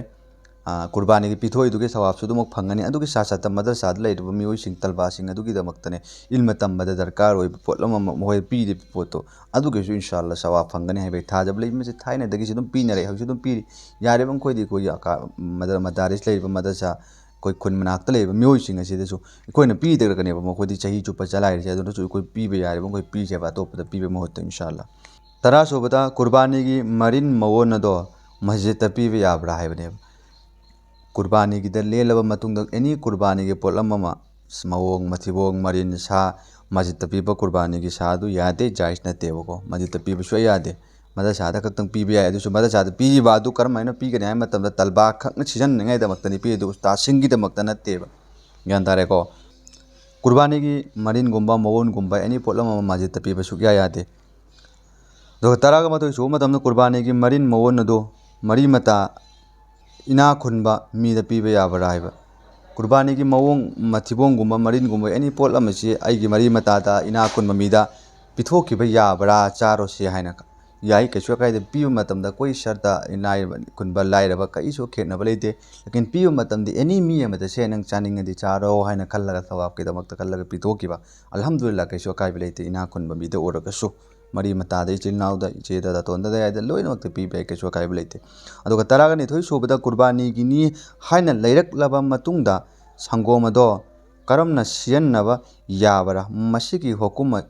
ꯑ, ꯀꯨꯔꯕꯥꯅꯤꯒꯤ ꯄꯤꯊꯣꯛꯏꯗꯨꯒꯤ ꯁꯋꯥꯕꯁꯨ ꯑꯗꯨꯃꯛ ꯐꯪꯒꯅꯤ꯫ ꯑꯗꯨꯒꯤ ꯁꯥ ꯁꯥꯠꯇ ꯃꯗꯔꯁꯥꯗ ꯂꯩꯔꯤꯕ ꯃꯤꯑꯣꯏꯁꯤꯡ, ꯇꯜꯕꯥꯁꯤꯡ ꯑꯗꯨꯒꯤꯗꯃꯛꯇꯅꯦ, ꯏꯜꯃ ꯇꯝꯕꯗ ꯗꯔꯀꯥꯔ ꯑꯣꯏꯕ ꯄꯣꯠꯂꯝ ꯑꯃ ꯃꯈꯣꯏꯗ ꯄꯤꯔꯤꯕ ꯄꯣꯠꯇꯣ, ꯑꯗꯨꯒꯤꯁꯨ ꯏꯟꯁꯥ ꯑꯜꯂꯥ ꯁꯋꯥꯕ ꯐꯪꯒꯅꯤ ꯍꯥꯏꯕꯒꯤ ꯊꯥꯖꯕ ꯂꯩ꯫ ꯃꯁꯤ ꯊꯥꯏꯅꯗꯒꯤꯁꯨ ꯑꯗꯨꯝ ꯄꯤꯅꯔꯦ, ꯍꯧꯖꯤꯛꯁꯨ ꯑꯗꯨꯝ ꯄꯤꯔꯤ꯫ ꯌꯥꯔꯤꯕ ꯃꯈꯣꯏꯗꯤ ꯑꯩꯈꯣꯏꯒꯤ ꯑꯀꯥ-, ꯃꯗ-, ꯃꯗꯥꯔꯤꯁ ꯂꯩꯔꯤꯕ ꯃꯗꯔꯁꯥ, ꯑꯩꯈꯣꯏ ꯈꯨꯟ ꯃꯅꯥꯛꯇ ꯂꯩꯔꯤꯕ ꯃꯤꯑꯣꯏꯁꯤꯡ ꯑꯁꯤꯗꯁꯨ ꯑꯩꯈꯣꯏꯅ ꯄꯤꯗ꯭ꯔꯒꯅꯦꯕ ꯃꯈꯣꯏꯗꯤ ꯆꯍꯤ ꯆꯨꯞꯄ ꯆꯂꯥꯏꯔꯤꯁꯦ꯫ ꯑꯗꯨꯅꯁꯨ ꯑꯩꯈꯣꯏ ꯄꯤꯕ ꯌꯥꯔꯤꯕ ꯃꯈꯣꯏ ꯄꯤꯁꯦꯕ, ꯑꯇꯣꯞꯄꯗ ꯄꯤꯕꯒꯤ ꯃꯍꯨꯠꯇ, ꯏꯟꯁꯥ ꯑꯜꯂꯥ꯫ ꯇꯔꯥ ꯁꯨꯕꯗ ꯀꯨꯔꯕꯥꯅꯤꯒꯤ ꯃꯔꯤꯟ ꯃꯑꯣꯟ ꯑꯗꯣ ꯃꯁꯖꯤꯠꯇ ꯄꯤꯕ ꯌꯥꯕ꯭ꯔꯥ ꯍꯥꯏꯕꯅꯦꯕ꯫ ꯀꯨꯔꯕꯥꯅꯤꯒꯤꯗ ꯂꯦꯜꯂꯕ ꯃꯇꯨꯡꯗ ꯑꯦꯅꯤ ꯀꯨꯔꯕꯥꯅꯤꯒꯤ ꯄꯣꯠꯂꯝ ꯑꯃ, ꯃꯑꯣꯡ, ꯃꯊꯤꯕꯣꯡ, ꯃꯔꯤꯟ, ꯁꯥ, ꯃꯁꯖꯤꯠꯇ ꯄꯤꯕ ꯀꯨꯔꯕꯥꯅꯤꯒꯤ ꯁꯥ ꯑꯗꯨ ꯌꯥꯗꯦ, ꯖꯥꯏꯖ ꯅꯠꯇꯦꯕꯀꯣ꯫ ꯃꯁꯖꯤꯠꯇ ꯄꯤꯕ ꯁꯨꯡꯌꯥ ꯌꯥꯗꯦ꯫ ꯃꯗꯔꯁꯥꯗ ꯈꯛꯇꯪ ꯄꯤꯕ ꯌꯥꯏ꯫ ꯑꯗꯨꯁꯨ ꯃꯗꯔꯁꯥꯗ ꯄꯤꯔꯤꯕ ꯑꯗꯨ ꯀꯔꯝꯍꯥꯏꯅ ꯄꯤꯒꯅꯤ ꯍꯥꯏꯕ ꯃꯇꯝꯗ ꯇꯜꯕꯥ ꯈꯛꯅ ꯁꯤꯖꯤꯟꯅꯅꯤꯡꯉꯥꯏꯗꯃꯛꯇꯅꯤ ꯄꯤꯔꯤꯗꯨ, ꯎꯁꯇꯥꯗꯁꯤꯡꯒꯤꯗꯃꯛꯇ ꯅꯠꯇꯦꯕ꯫ ꯒ꯭ꯌꯥꯟ ꯇꯥꯔꯦꯀꯣ? ꯀꯨꯔꯕꯥꯅꯤꯒꯤ ꯃꯔꯤꯟꯒꯨꯝꯕ, ꯃꯑꯣꯟꯒꯨꯝꯕ ꯑꯦꯅꯤ ꯄꯣꯠꯂꯝ ꯑꯃ ꯃꯁꯖꯤꯠꯇ ꯄꯤꯕ ꯁꯨꯡꯌꯥ ꯌꯥꯗꯦ꯫ ꯑꯗꯨꯒ ꯇꯔꯥꯒ ꯃꯥꯊꯣꯏ ꯁꯨꯕ ꯃꯇꯝꯗ ꯀꯨꯔꯕꯥꯅꯤꯒꯤ ꯃꯔꯤꯟ ꯃꯑꯣꯟ ꯑꯗꯨ ꯃꯔꯤ ꯃꯇꯥ ꯏꯅꯥ ꯈꯨꯟꯕ ꯃꯤꯗ ꯄꯤꯕ ꯌꯥꯕ꯭ꯔꯥ ꯍꯥꯏꯕ꯫ ꯀꯨꯔꯕꯥꯅꯤꯒꯤ ꯃꯑꯣꯡ, ꯃꯊꯤꯕꯣꯡꯒꯨꯝꯕ, ꯃꯔꯤꯟꯒꯨꯝꯕ ꯑꯦꯅꯤ ꯄꯣꯠ ꯑꯃꯁꯤ ꯑꯩꯒꯤ ꯃꯔꯤ ꯃꯇꯥꯗ, ꯏꯅꯥ ꯈꯨꯟꯕ ꯃꯤꯗ ꯄꯤꯊꯣꯛꯈꯤꯕ ꯌꯥꯕ꯭ꯔꯥ, ꯆꯥꯔꯣꯁꯤ ꯍꯥꯏꯅ? ꯌꯥꯏ, ꯀꯩꯁꯨ ꯑꯀꯥꯏꯗꯦ꯫ ꯄꯤꯕ ꯃꯇꯝꯗ ꯑꯩꯈꯣꯏ ꯁꯔꯇ ꯏꯅꯥ ꯈꯨꯟꯕ ꯂꯥꯏꯔꯕ ꯀꯔꯤꯁꯨ ꯈꯦꯠꯅꯕ ꯂꯩꯇꯦ꯫ ꯂꯦꯀꯤꯟ ꯄꯤꯕ ꯃꯇꯝꯗ ꯑꯦꯅꯤ ꯃꯤ ꯑꯃꯗ ꯁꯦ ꯅꯪ ꯆꯥꯅꯤꯡꯉꯗꯤ ꯆꯥꯔꯣ ꯍꯥꯏꯅ ꯈꯜꯂꯒ ꯊꯋꯥꯞꯀꯤꯗꯃꯛꯇ ꯈꯜꯂꯒ ꯄꯤꯊꯣꯛꯈꯤꯕ, ꯑꯜꯍꯝꯗꯨꯂꯤꯜꯂꯥ, ꯀꯩꯁꯨ ꯑꯀꯥꯏꯕ ꯂꯩꯇꯦ꯫ ꯏꯅꯥ ꯈꯨꯟꯕ ꯃꯤꯗ ꯑꯣꯏꯔꯒꯁꯨ, ꯃꯔꯤ ꯃꯇꯥꯗ, ꯏꯆꯤꯜ ꯏꯅꯥꯎꯗ, ꯏꯆꯦꯗ, ꯑꯇꯣꯟꯗꯗ, ꯌꯥꯏꯗ ꯂꯣꯏꯅꯃꯛꯇ ꯄꯤꯕ ꯌꯥꯏ, ꯀꯩꯁꯨ ꯑꯀꯥꯏꯕ ꯂꯩꯇꯦ꯫ ꯑꯗꯨꯒ ꯇꯔꯥꯒ ꯅꯤꯊꯣꯏ ꯁꯨꯕꯗ ꯀꯨꯔꯕꯥꯅꯤꯒꯤꯅꯤ ꯍꯥꯏꯅ ꯂꯩꯔꯛꯂꯕ ꯃꯇꯨꯡꯗ ꯁꯪꯒꯣꯝ ꯑꯗꯣ ꯀꯔꯝꯅ ꯁꯤꯖꯤꯟꯅꯕ ꯌꯥꯕ꯭ꯔꯥ? ꯃꯁꯤꯒꯤ ꯍꯨꯀꯨꯝ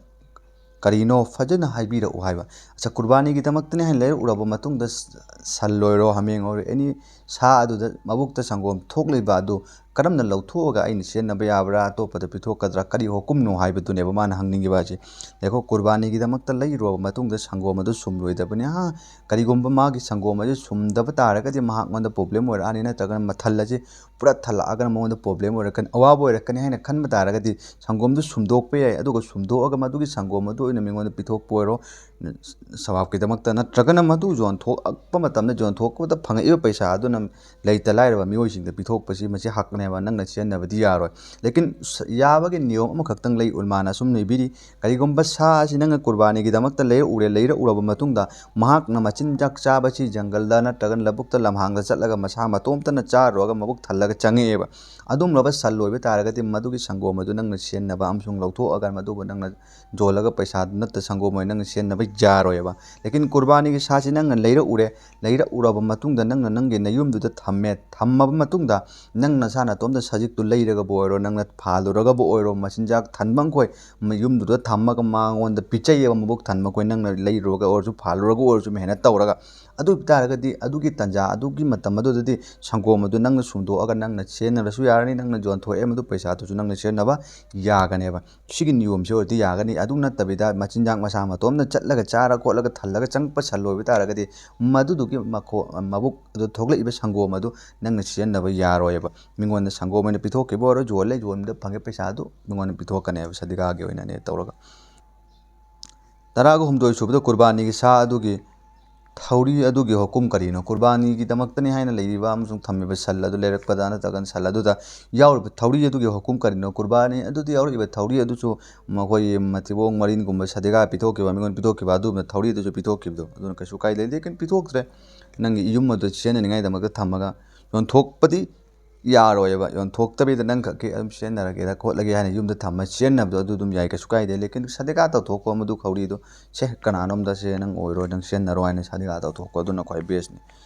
ꯀꯔꯤꯅꯣ ꯐꯖꯅ ꯍꯥꯏꯕꯤꯔꯛꯎ ꯍꯥꯏꯕ꯫ ꯑꯠꯆꯥ, ꯀꯨꯔꯕꯥꯅꯤꯒꯤꯗꯃꯛꯇꯅꯤ ꯍꯥꯏꯅ ꯂꯩꯔꯛꯎꯔꯕ ꯃꯇꯨꯡꯗ ꯁ-, ꯁꯟ ꯑꯣꯏꯔꯣ, ꯍꯥꯃꯦꯡ ꯑꯣꯏꯔꯣ, ꯑꯦꯅꯤ ꯁꯥ ꯑꯗꯨꯗ ꯃꯕꯨꯛꯇ ꯁꯪꯒꯣꯝ ꯊꯣꯛꯂꯤꯕ ꯑꯗꯨ ꯀꯔꯝꯅ ꯂꯧꯊꯣꯛꯑꯒ ꯑꯩꯅ ꯁꯤꯖꯤꯟꯅꯕ ꯌꯥꯕ꯭ꯔꯥ, ꯑꯇꯣꯞꯄꯗ ꯄꯤꯊꯣꯛꯀꯗ꯭ꯔꯥ, ꯀꯔꯤ ꯍꯨꯀꯨꯝꯅꯣ ꯍꯥꯏꯕꯗꯨꯅꯦꯕ ꯃꯥꯅ ꯍꯪꯅꯤꯡꯉꯤꯕ ꯑꯁꯤ꯫ ꯌꯦꯡꯉꯣ, ꯀꯨꯔꯕꯥꯅꯤꯒꯤꯗꯃꯛꯇ ꯂꯩꯔꯨꯔꯕ ꯃꯇꯨꯡꯗ ꯁꯪꯒꯣꯝ ꯑꯗꯨ ꯁꯨꯝꯂꯣꯏꯗꯕꯅꯤ꯫ ꯑꯥ, ꯀꯔꯤꯒꯨꯝꯕ ꯃꯥꯒꯤ ꯁꯪꯒꯣꯝ ꯑꯁꯤ ꯁꯨꯝꯗꯕ ꯇꯥꯔꯒꯗꯤ ꯃꯍꯥꯛꯉꯣꯟꯗ ꯄ꯭ꯔꯣꯕ꯭ꯂꯦꯝ ꯑꯣꯏꯔꯛꯑꯅꯤ, ꯅꯠꯇ꯭ꯔꯒꯅ ꯃꯊꯜ ꯑꯁꯤ ꯄꯨꯔꯥ ꯊꯜꯂꯛꯑꯒꯅ ꯃꯉꯣꯟꯗ ꯄ꯭ꯔꯣꯕ꯭ꯂꯦꯝ ꯑꯣꯏꯔꯛꯀꯅꯤ, ꯑꯋꯥꯕ ꯑꯣꯏꯔꯛꯀꯅꯤ ꯍꯥꯏꯅ ꯈꯟꯕ ꯇꯥꯔꯒꯗꯤ ꯁꯪꯒꯣꯝꯗꯨ ꯁꯨꯝꯗꯣꯛꯄ ꯌꯥꯏ꯫ ꯑꯗꯨꯒ ꯁꯨꯝꯗꯣꯛꯑꯒ ꯃꯗꯨꯒꯤ ꯁꯪꯒꯣꯝ ꯑꯗꯨ ꯑꯣꯏꯅ ꯃꯤꯉꯣꯟꯗ ꯄꯤꯊꯣꯛꯄ ꯑꯣꯏꯔꯣ, ꯁꯋꯥꯕꯀꯤꯗꯃꯛꯇ, ꯅꯠꯇ꯭ꯔꯒꯅ ꯃꯗꯨ ꯌꯣꯟꯊꯣꯛꯂꯛꯄ ꯃꯇꯝꯗ ꯌꯣꯟꯊꯣꯛꯄꯗ ꯐꯪꯉꯛꯏꯕ ꯄꯩꯁꯥ ꯑꯗꯨꯅ ꯂꯩꯇ ꯂꯥꯏꯔꯕ ꯃꯤꯑꯣꯏꯁꯤꯡꯗ ꯄꯤꯊꯣꯛꯄꯁꯤ, ꯃꯁꯤ ꯍꯛꯅꯦꯕ, ꯅꯪꯅ ꯁꯤꯖꯤꯟꯅꯕꯗꯤ ꯌꯥꯔꯣꯏ꯫ ꯂꯦꯀꯤꯟ ꯁ-, ꯌꯥꯕꯒꯤ ꯅꯤꯌꯣꯝ ꯑꯃꯈꯛꯇꯪ ꯂꯩ, ꯎꯂꯃꯥꯅ ꯑꯁꯨꯝꯅ ꯏꯕꯤꯔꯤ, ꯀꯔꯤꯒꯨꯝꯕ ꯁꯥ ꯑꯁꯤ ꯅꯪꯅ ꯀꯨꯔꯕꯥꯅꯤꯒꯤꯗꯃꯛꯇ ꯂꯩꯔꯛꯎꯔꯦ, ꯂꯩꯔꯛꯎꯔꯕ ꯃꯇꯨꯡꯗ ꯃꯍꯥꯛꯅ ꯃꯆꯤꯟꯖꯥꯛ ꯆꯥꯕꯁꯤ ꯖꯪꯒꯜꯗ ꯅꯠꯇ꯭ꯔꯒꯅ ꯂꯧꯕꯨꯛꯇ ꯂꯝꯍꯥꯡꯗ ꯆꯠꯂꯒ ꯃꯁꯥ ꯃꯇꯣꯝꯇꯅ ꯆꯥꯔꯨꯔꯒ ꯃꯕꯨꯛ ꯊꯜꯂꯒ ꯆꯪꯉꯛꯑꯦꯕ꯫ ꯑꯗꯨꯝꯂꯕ ꯁꯟ ꯂꯣꯏꯕ ꯇꯥꯔꯒꯗꯤ ꯃꯗꯨꯒꯤ ꯁꯪꯒꯣꯝ ꯑꯗꯨ ꯅꯪꯅ ꯁꯤꯖꯤꯟꯅꯕ ꯑꯃꯁꯨꯡ ꯂꯧꯊꯣꯛꯑꯒ ꯃꯗꯨꯕꯨ ꯅꯪꯅ ꯌꯣꯜꯂꯒ ꯄꯩꯁꯥꯗꯨ ꯅꯠꯇ ꯁꯪꯒꯣꯝ ꯑꯣꯏꯅ ꯅꯪꯅ ꯁꯤꯖꯤꯟꯅꯕ ꯌꯥꯔꯣꯏꯕ꯫ ꯂꯦꯀꯤꯟ ꯀꯨꯔꯕꯥꯅꯤꯒꯤ ꯁꯥꯁꯤ ꯅꯪꯅ ꯂꯩꯔꯛꯎꯔꯦ, ꯂꯩꯔꯛꯎꯔꯕ ꯃꯇꯨꯡꯗ ꯅꯪꯅ ꯅꯪꯒꯤ ꯅꯌꯨꯝꯗꯨꯗ ꯊꯝꯃꯦ, ꯊꯝꯃꯕ ꯃꯇꯨꯡꯗ ꯅꯪ ꯅꯁꯥ ꯅꯇꯣꯝꯇ ꯁꯖꯤꯛꯇꯨ ꯂꯩꯔꯒꯕꯨ ꯑꯣꯏꯔꯣ, ꯅꯪꯅ ꯐꯥꯜꯂꯨꯔꯒꯕꯨ ꯑꯣꯏꯔꯣ, ꯃꯆꯤꯟꯖꯥꯛ ꯊꯟꯕ ꯃꯈꯣꯏ ꯌꯨꯝꯗꯨꯗ ꯊꯝꯃꯒ ꯃꯉꯣꯟꯗ ꯄꯤꯖꯩꯌꯦꯕ, ꯃꯕꯨꯛ ꯊꯟꯕ ꯃꯈꯣꯏ ꯅꯪꯅ ꯂꯩꯔꯨꯔꯒ ꯑꯣꯏꯔꯁꯨ, ꯐꯥꯜꯂꯨꯔꯒ ꯑꯣꯏꯔꯁꯨ, ꯃꯦꯍꯅꯠ ꯇꯧꯔꯒ꯫ ꯑꯗꯨ ꯑꯣꯏꯕ ꯇꯥꯔꯒꯗꯤ ꯑꯗꯨꯒꯤ ꯇꯥꯟꯖꯥ, ꯑꯗꯨꯒꯤ ꯃꯇꯝ ꯑꯗꯨꯗꯗꯤ ꯁꯪꯒꯣꯝ ꯑꯗꯨ ꯅꯪꯅ ꯁꯨꯝꯗꯣꯛꯑꯒ ꯅꯪꯅ ꯁꯤꯖꯤꯟꯅꯔꯁꯨ ꯌꯥꯔꯅꯤ, ꯅꯪꯅ ꯌꯣꯟꯊꯣꯛꯑꯦ, ꯃꯗꯨ ꯄꯩꯁꯥꯗꯨꯁꯨ ꯅꯪꯅ ꯁꯤꯖꯤꯟꯅꯕ ꯌꯥꯒꯅꯦꯕ꯫ ꯁꯤꯒꯤ ꯅꯤꯌꯣꯝꯁꯤ ꯑꯣꯏꯔꯗꯤ ꯌꯥꯒꯅꯤ꯫ ꯑꯗꯨ ꯅꯠꯇꯕꯤꯗ ꯃꯆꯤꯟꯖꯥꯛ ꯃꯁꯥ ꯃꯇꯣꯝꯇ ꯆꯠꯂꯒ ꯆꯥꯔ ꯈꯣꯠꯂꯒ ꯊꯜꯂꯒ ꯆꯪꯉꯛꯄ ꯁꯟ ꯂꯣꯏꯕ ꯇꯥꯔꯒꯗꯤ ꯃꯗꯨꯗꯨꯒꯤ ꯃꯈꯣ-, ꯃꯕꯨꯛ ꯑꯗꯨ ꯊꯣꯛꯂꯛꯏꯕ ꯁꯪꯒꯣꯝ ꯑꯗꯨ ꯅꯪꯅ ꯁꯤꯖꯤꯟꯅꯕ ꯌꯥꯔꯣꯏꯕ꯫ ꯃꯤꯉꯣꯟꯗ ꯁꯪꯒꯣꯝ ꯑꯣꯏꯅ ꯄꯤꯊꯣꯛꯈꯤꯕ ꯑꯣꯏꯔꯣ, ꯌꯣꯜꯂꯦ, ꯌꯣꯟꯕꯗ ꯐꯪꯉꯦ ꯄꯩꯁꯥ ꯑꯗꯨ ꯃꯤꯉꯣꯟꯗ ꯄꯤꯊꯣꯛꯀꯅꯦꯕ, ꯁꯗꯤꯒꯥꯒꯤ ꯑꯣꯏꯅꯅꯦ ꯇꯧꯔꯒ꯫ ꯇꯔꯥꯒ ꯍꯨꯝꯗꯣꯏ ꯁꯨꯕꯗ ꯀꯨꯔꯕꯥꯅꯤꯒꯤ ꯁꯥ ꯑꯗꯨꯒꯤ ꯊꯧꯔꯤ ꯑꯗꯨꯒꯤ ꯍꯨꯀꯨꯝ ꯀꯔꯤꯅꯣ? ꯀꯨꯔꯕꯥꯅꯤꯒꯤꯗꯃꯛꯇꯅꯤ ꯍꯥꯏꯅ ꯂꯩꯔꯤꯕ ꯑꯃꯁꯨꯡ ꯊꯝꯃꯤꯕ ꯁꯟ ꯑꯗꯨ ꯂꯩꯔꯛꯄꯗ ꯅꯠꯇ꯭ꯔꯒꯅ ꯁꯟ ꯑꯗꯨꯗ ꯌꯥꯎꯔꯤꯕ ꯊꯧꯔꯤ ꯑꯗꯨꯒꯤ ꯍꯨꯀꯨꯝ ꯀꯔꯤꯅꯣ? ꯀꯨꯔꯕꯥꯅꯤ ꯑꯗꯨꯗ ꯌꯥꯎꯔꯛꯏꯕ ꯊꯧꯔꯤ ꯑꯗꯨꯁꯨ ꯃꯈꯣꯏ ꯃꯊꯤꯕꯣꯡ ꯃꯔꯤꯟꯒꯨꯝꯕ ꯁꯗꯤꯒꯥ ꯄꯤꯊꯣꯛꯈꯤꯕ, ꯃꯤꯉꯣꯟꯗ ꯄꯤꯊꯣꯛꯈꯤꯕ, ꯑꯗꯨꯒꯨꯝꯕ ꯊꯧꯔꯤ ꯑꯗꯨꯁꯨ ꯄꯤꯊꯣꯛꯈꯤꯕꯗꯣ, ꯑꯗꯨꯅ ꯀꯩꯁꯨ ꯀꯥꯏꯗꯦ꯫ ꯂꯦꯀꯤꯟ ꯄꯤꯊꯣꯛꯇ꯭ꯔꯦ, ꯅꯪꯒꯤ ꯌꯨꯝ ꯑꯗꯨ ꯁꯤꯖꯤꯟꯅꯅꯤꯡꯉꯥꯏꯗꯃꯛꯇ ꯊꯝꯃꯒ ꯌꯣꯟꯊꯣꯛꯄꯗꯤ ꯌꯥꯔꯣꯏꯕ꯫ ꯌꯣꯟꯊꯣꯛꯇꯕꯤꯗ ꯅꯪ ꯈꯛꯀꯤ ꯑꯗꯨꯝ ꯁꯤꯖꯤꯟꯅꯔꯒꯦꯗ ꯈꯣꯠꯂꯒꯦ ꯍꯥꯏꯅ ꯌꯨꯝꯗ ꯊꯝꯃ ꯁꯤꯖꯤꯟꯅꯕꯗꯣ ꯑꯗꯨ ꯑꯗꯨꯝ ꯌꯥꯏ, ꯀꯩꯁꯨ ꯀꯥꯏꯗꯦ꯫ ꯂꯦꯀꯤꯟ ꯁꯗꯤꯒꯥ ꯇꯧꯊꯣꯛꯈꯣ ꯃꯗꯨ ꯈꯧꯔꯤꯗꯣ, "ꯁꯦ, ꯀꯅꯥꯅꯣꯝꯗ ꯁꯦ, ꯅꯪ ꯑꯣꯏꯔꯣ, ꯅꯪ ꯁꯤꯖꯤꯟꯅꯔꯣ" ꯍꯥꯏꯅ ꯁꯗꯤꯒꯥ ꯇꯧꯊꯣꯛꯈꯣ, ꯑꯗꯨꯅ ꯈ꯭ꯋꯥꯏ ꯕꯦꯁꯅꯤ꯫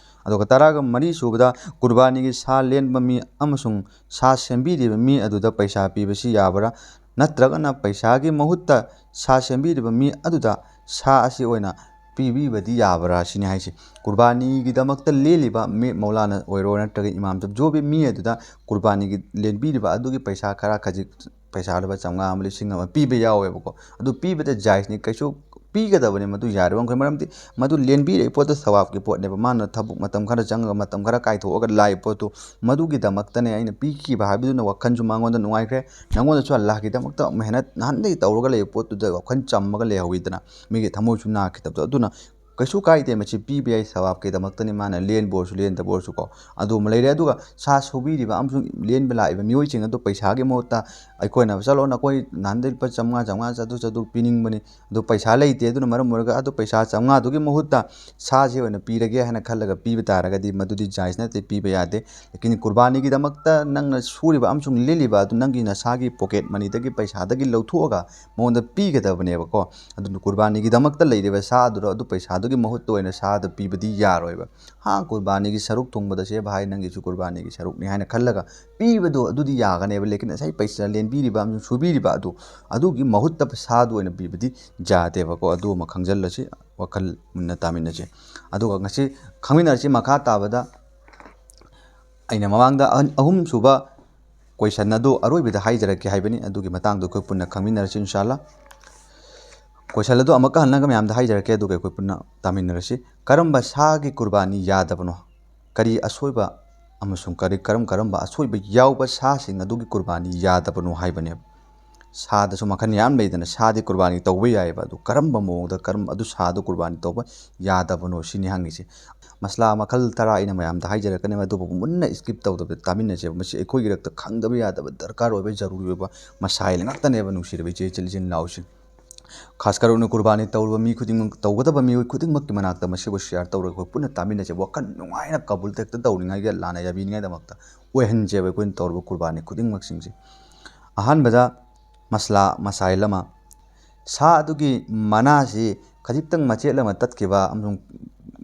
ꯑꯗꯨꯒ ꯇꯔꯥꯒ ꯃꯔꯤ ꯁꯨꯕꯗ ꯀꯨꯔꯕꯥꯅꯤꯒꯤ ꯁꯥ ꯂꯦꯟꯕ ꯃꯤ ꯑꯃꯁꯨꯡ ꯁꯥ ꯁꯦꯝꯕꯤꯔꯤꯕ ꯃꯤ ꯑꯗꯨꯗ ꯄꯩꯁꯥ ꯄꯤꯕꯁꯤ ꯌꯥꯕ꯭ꯔꯥ? ꯅꯠꯇ꯭ꯔꯒꯅ ꯄꯩꯁꯥꯒꯤ ꯃꯍꯨꯠꯇ ꯁꯥ ꯁꯦꯝꯕꯤꯔꯤꯕ ꯃꯤ ꯑꯗꯨꯗ ꯁꯥ ꯑꯁꯤ ꯑꯣꯏꯅ ꯄꯤꯕꯤꯕꯗꯤ ꯌꯥꯕ꯭ꯔꯥ ꯁꯤꯅꯤ ꯍꯥꯏꯁꯦ꯫ ꯀꯨꯔꯕꯥꯅꯤꯒꯤꯗꯃꯛꯇ ꯂꯦꯜꯂꯤꯕ ꯃꯤ ꯃꯧꯂꯥꯅ ꯑꯣꯏꯔꯣ ꯅꯠꯇ꯭ꯔꯒ ꯏꯃꯥꯝ ꯖꯣꯕꯤ ꯃꯤ ꯑꯗꯨꯗ ꯀꯨꯔꯕꯥꯅꯤꯒꯤ ꯂꯦꯟꯕꯤꯔꯤꯕ ꯑꯗꯨꯒꯤ ꯄꯩꯁꯥ ꯈꯔ ꯈꯖꯤꯛ, ꯄꯩꯁꯥ ꯂꯨꯄꯥ ꯆꯥꯝꯃꯉꯥ ꯑꯃ, ꯂꯤꯁꯤꯡ ꯑꯃ ꯄꯤꯕ ꯌꯥꯎꯋꯦꯕꯀꯣ꯫ ꯑꯗꯨ ꯄꯤꯕꯗ ꯖꯥꯏꯖꯅꯤ, ꯀꯩꯁꯨ ꯄꯤꯒꯗꯕꯅꯤ, ꯃꯗꯨ ꯌꯥꯔꯤꯕ ꯃꯈꯩ꯫ ꯃꯔꯝꯗꯤ ꯃꯗꯨ ꯂꯦꯟꯕꯤꯔꯛꯏ ꯄꯣꯠꯇꯨ ꯁꯋꯥꯕꯀꯤ ꯄꯣꯠꯅꯦꯕ, ꯃꯥꯅ ꯊꯕꯛ ꯃꯇꯝ ꯈꯔ ꯆꯪꯉꯒ ꯃꯇꯝ ꯈꯔ ꯀꯥꯏꯊꯣꯛꯑꯒ ꯂꯥꯛꯏ ꯄꯣꯠꯇꯨ, ꯃꯗꯨꯒꯤꯗꯃꯛꯇꯅꯦ ꯑꯩꯅ ꯄꯤꯈꯤꯕ ꯍꯥꯏꯕꯗꯨꯅ ꯋꯥꯈꯜꯁꯨ ꯃꯉꯣꯟꯗ ꯅꯨꯡꯉꯥꯏꯈ꯭ꯔꯦ꯫ ꯅꯪꯉꯣꯟꯗꯁꯨ ꯑꯜꯂꯥꯍꯒꯤꯗꯃꯛꯇ ꯃꯦꯍꯅꯠ ꯅꯍꯥꯟꯗꯒꯤ ꯇꯧꯔꯒ ꯂꯩꯕ ꯄꯣꯠꯇꯨꯗ ꯋꯥꯈꯜ ꯆꯝꯃꯒ ꯂꯩꯍꯧꯋꯤꯗꯅ, ꯃꯤꯒꯤ ꯊꯃꯣꯏꯁꯨ ꯅꯥꯈꯤꯗꯕꯗꯣ꯫ ꯑꯗꯨꯅ ꯀꯩꯁꯨ ꯀꯥꯏꯗꯦ, ꯃꯁꯤ ꯄꯤꯕ ꯌꯥꯏ, ꯁꯋꯥꯕꯀꯤꯗꯃꯛꯇꯅꯤ, ꯃꯥꯅ ꯂꯦꯟꯕ ꯑꯣꯏꯔꯁꯨ ꯂꯦꯟꯗꯕ ꯑꯣꯏꯔꯁꯨꯀꯣ꯫ ꯑꯗꯨ ꯑꯃ ꯂꯩꯔꯦ꯫ ꯑꯗꯨꯒ ꯁꯥ ꯁꯨꯕꯤꯔꯤꯕ ꯑꯃꯁꯨꯡ ꯂꯦꯟꯕ ꯂꯥꯛꯏꯕ ꯃꯤꯑꯣꯏꯁꯤꯡ ꯑꯗꯨ ꯄꯩꯁꯥꯒꯤ ꯃꯍꯨꯠꯇ ꯑꯩꯈꯣꯏꯅ, "ꯆꯠꯂꯣ, ꯅꯈꯣꯏ ꯅꯍꯥꯟꯗꯩ ꯂꯨꯄꯥ ꯆꯥꯝꯃꯉꯥ, ꯆꯥꯝꯃꯉꯥ, ꯆꯥꯇ꯭ꯔꯨꯛ, ꯆꯥꯇ꯭ꯔꯨꯛ ꯄꯤꯅꯤꯡꯕꯅꯤ, ꯑꯗꯨ ꯄꯩꯁꯥ ꯂꯩꯇꯦ, ꯑꯗꯨꯅ ꯃꯔꯝ ꯑꯣꯏꯔꯒ ꯑꯗꯨ ꯄꯩꯁꯥ ꯆꯥꯝꯃꯉꯥꯗꯨꯒꯤ ꯃꯍꯨꯠꯇ ꯁꯥꯁꯤ ꯑꯣꯏꯅ ꯄꯤꯔꯒꯦ" ꯍꯥꯏꯅ ꯈꯜꯂꯒ ꯄꯤꯕ ꯇꯥꯔꯒꯗꯤ ꯃꯗꯨꯗꯤ ꯖꯥꯏꯖ ꯅꯠꯇꯦ, ꯄꯤꯕ ꯌꯥꯗꯦ꯫ ꯂꯦꯀꯤꯟ ꯀꯨꯔꯕꯥꯅꯤꯒꯤꯗꯃꯛꯇ ꯅꯪꯅ ꯁꯨꯔꯤꯕ ꯑꯃꯁꯨꯡ ꯂꯦꯜꯂꯤꯕ ꯑꯗꯨ ꯅꯪꯒꯤ ꯅꯁꯥꯒꯤ ꯄꯣꯀꯦꯠ ꯃꯅꯤꯗꯒꯤ, ꯄꯩꯁꯥꯗꯒꯤ ꯂꯧꯊꯣꯛꯑꯒ ꯃꯉꯣꯟꯗ ꯄꯤꯒꯗꯕꯅꯦꯕꯀꯣ꯫ ꯑꯗꯨꯅ ꯀꯨꯔꯕꯥꯅꯤꯒꯤꯗꯃꯛꯇ ꯂꯩꯔꯤꯕ ꯁꯥ ꯑꯗꯨꯗꯣ, ꯑꯗꯨ ꯄꯩꯁꯥꯗꯣ ꯑꯗꯨꯒꯤ ꯃꯍꯨꯠꯇ ꯑꯣꯏꯅ ꯁꯥꯗ ꯄꯤꯕꯗꯤ ꯌꯥꯔꯣꯏꯕ꯫ ꯍꯥ, ꯀꯨꯔꯕꯥꯅꯤꯒꯤ ꯁꯔꯨꯛ ꯊꯣꯡꯕꯗ ꯁꯦ ꯚꯥꯏ, ꯅꯪꯒꯤꯁꯨ ꯀꯨꯔꯕꯥꯅꯤꯒꯤ ꯁꯔꯨꯛꯅꯤ ꯍꯥꯏꯅ ꯈꯜꯂꯒ ꯄꯤꯕꯗꯣ ꯑꯗꯨꯗꯤ ꯌꯥꯒꯅꯦꯕ꯫ ꯂꯦꯀꯤꯟ ꯉꯁꯥꯏ ꯄꯩꯁꯥ ꯂꯦꯟꯕꯤꯔꯤꯕ ꯑꯃꯁꯨꯡ ꯁꯨꯕꯤꯔꯤꯕ ꯑꯗꯨ, ꯑꯗꯨꯒꯤ ꯃꯍꯨꯠꯇ ꯁꯥꯗꯨ ꯑꯣꯏꯅ ꯄꯤꯕꯗꯤ ꯌꯥꯗꯦꯕꯀꯣ꯫ ꯑꯗꯨ ꯑꯃ ꯈꯪꯖꯤꯜꯂꯁꯤ, ꯋꯥꯈꯜ ꯃꯨꯟꯅ ꯇꯥꯃꯤꯟꯅꯁꯤ꯫ ꯑꯗꯨꯒ ꯉꯁꯤ ꯈꯪꯃꯤꯟꯅꯔꯁꯤ ꯃꯈꯥ ꯇꯥꯕꯗ ꯑꯩꯅ ꯃꯃꯥꯡꯗ ꯑꯍꯟ-, ꯑꯍꯨꯝꯁꯨꯕ ꯀꯣꯏꯁꯟ ꯑꯗꯨ ꯑꯔꯣꯏꯕꯗ ꯍꯥꯏꯖꯔꯛꯀꯦ ꯍꯥꯏꯕꯅꯤ꯫ ꯑꯗꯨꯒꯤ ꯃꯇꯥꯡꯗꯣ ꯑꯩꯈꯣꯏ ꯄꯨꯟꯅ ꯈꯪꯃꯤꯟꯅꯔꯁꯤ ꯏꯟꯁꯥꯜꯂꯥ꯫ ꯀꯣꯏꯁꯟ ꯑꯗꯨ ꯑꯃꯨꯛꯀ ꯍꯜꯂꯒ ꯃꯌꯥꯝꯗ ꯍꯥꯏꯖꯔꯛꯀꯦ, ꯑꯗꯨꯒ ꯑꯩꯈꯣꯏ ꯄꯨꯟꯅ ꯇꯥꯃꯤꯟꯅꯔꯁꯤ꯫ ꯀꯔꯝꯕ ꯁꯥꯒꯤ ꯀꯨꯔꯕꯥꯅꯤ ꯌꯥꯗꯕꯅꯣ? ꯀꯔꯤ ꯑꯁꯣꯏꯕ ꯑꯃꯁꯨꯡ ꯀꯔꯤ, ꯀꯔꯝ ꯀꯔꯝꯕ ꯑꯁꯣꯏꯕ ꯌꯥꯎꯕ ꯁꯥꯁꯤꯡ ꯑꯗꯨꯒꯤ ꯀꯨꯔꯕꯥꯅꯤ ꯌꯥꯗꯕꯅꯣ ꯍꯥꯏꯕꯅꯦꯕ꯫ ꯁꯥꯗꯁꯨ ꯃꯈꯜ ꯌꯥꯝ ꯂꯩꯗꯅ, ꯁꯥꯗꯤ ꯀꯨꯔꯕꯥꯅꯤ ꯇꯧꯕ ꯌꯥꯏꯑꯕ, ꯑꯗꯨ ꯀꯔꯝꯕ ꯃꯑꯣꯡꯗ, ꯀꯔꯝ-, ꯑꯗꯨ ꯁꯥꯗꯣ ꯀꯨꯔꯕꯥꯅꯤ ꯇꯧꯕ ꯌꯥꯗꯕꯅꯣ ꯁꯤꯅꯤ ꯍꯪꯉꯤꯁꯦ꯫ ꯃꯁꯂꯥ ꯃꯈꯜ ꯇꯔꯥ ꯑꯩꯅ ꯃꯌꯥꯝꯗ ꯍꯥꯏꯖꯔꯛꯀꯅꯦꯕ, ꯑꯗꯨꯕꯨ ꯃꯨꯟꯅ skip ꯇꯧꯗꯕꯤꯗ ꯇꯥꯃꯤꯟꯅꯁꯦꯕ꯫ ꯃꯁꯤ ꯑꯩꯈꯣꯏꯒꯤ ꯔꯛꯇ ꯈꯪꯗꯕ ꯌꯥꯗꯕ, ꯗꯔꯀꯥꯔ ꯑꯣꯏꯕ, ꯖꯔꯨꯔꯤ ꯑꯣꯏꯕ ꯃꯁꯥꯏꯜ ꯉꯥꯛꯇꯅꯦꯕ, ꯅꯨꯡꯁꯤꯔꯕ ꯏꯆꯦ ꯏꯆꯤꯜ ꯏꯆꯤꯟ ꯏꯅꯥꯎꯁꯤꯡ꯫ ꯈꯥꯁ ꯀꯔꯨꯅ ꯀꯨꯔꯕꯥꯅꯤ ꯇꯧꯔꯕ ꯃꯤ ꯈꯨꯗꯤꯡꯃꯛ, ꯇꯧꯒꯗꯕ ꯃꯤꯑꯣꯏ ꯈꯨꯗꯤꯡꯃꯛꯀꯤ ꯃꯅꯥꯛꯇ ꯃꯁꯤꯕꯨ share ꯇꯧꯔꯒ ꯑꯩꯈꯣꯏ ꯄꯨꯟꯅ ꯇꯥꯃꯤꯟꯅꯁꯦ꯫ ꯋꯥꯈꯜ ꯅꯨꯡꯉꯥꯏꯅ ꯀꯕꯨꯜ ꯇꯦꯛꯇ ꯇꯧꯅꯤꯡꯉꯥꯏꯒꯤ, ꯑꯜꯂꯥꯅ ꯌꯥꯕꯤꯅꯤꯡꯉꯥꯏꯗꯃꯛꯇ ꯑꯣꯏꯍꯟꯁꯦꯕ ꯑꯩꯈꯣꯏꯅ ꯇꯧꯔꯤꯕ ꯀꯨꯔꯕꯥꯅꯤ ꯈꯨꯗꯤꯡꯃꯛꯁꯤꯡꯁꯦ꯫ ꯑꯍꯥꯟꯕꯗ ꯃꯁꯂꯥ ꯃꯁꯥꯏꯜ ꯑꯃ, ꯁꯥ ꯑꯗꯨꯒꯤ ꯃꯅꯥꯁꯤ ꯈꯖꯤꯛꯇꯪ ꯃꯆꯦꯠ ꯑꯃ ꯇꯠꯈꯤꯕ ꯑꯃꯁꯨꯡ,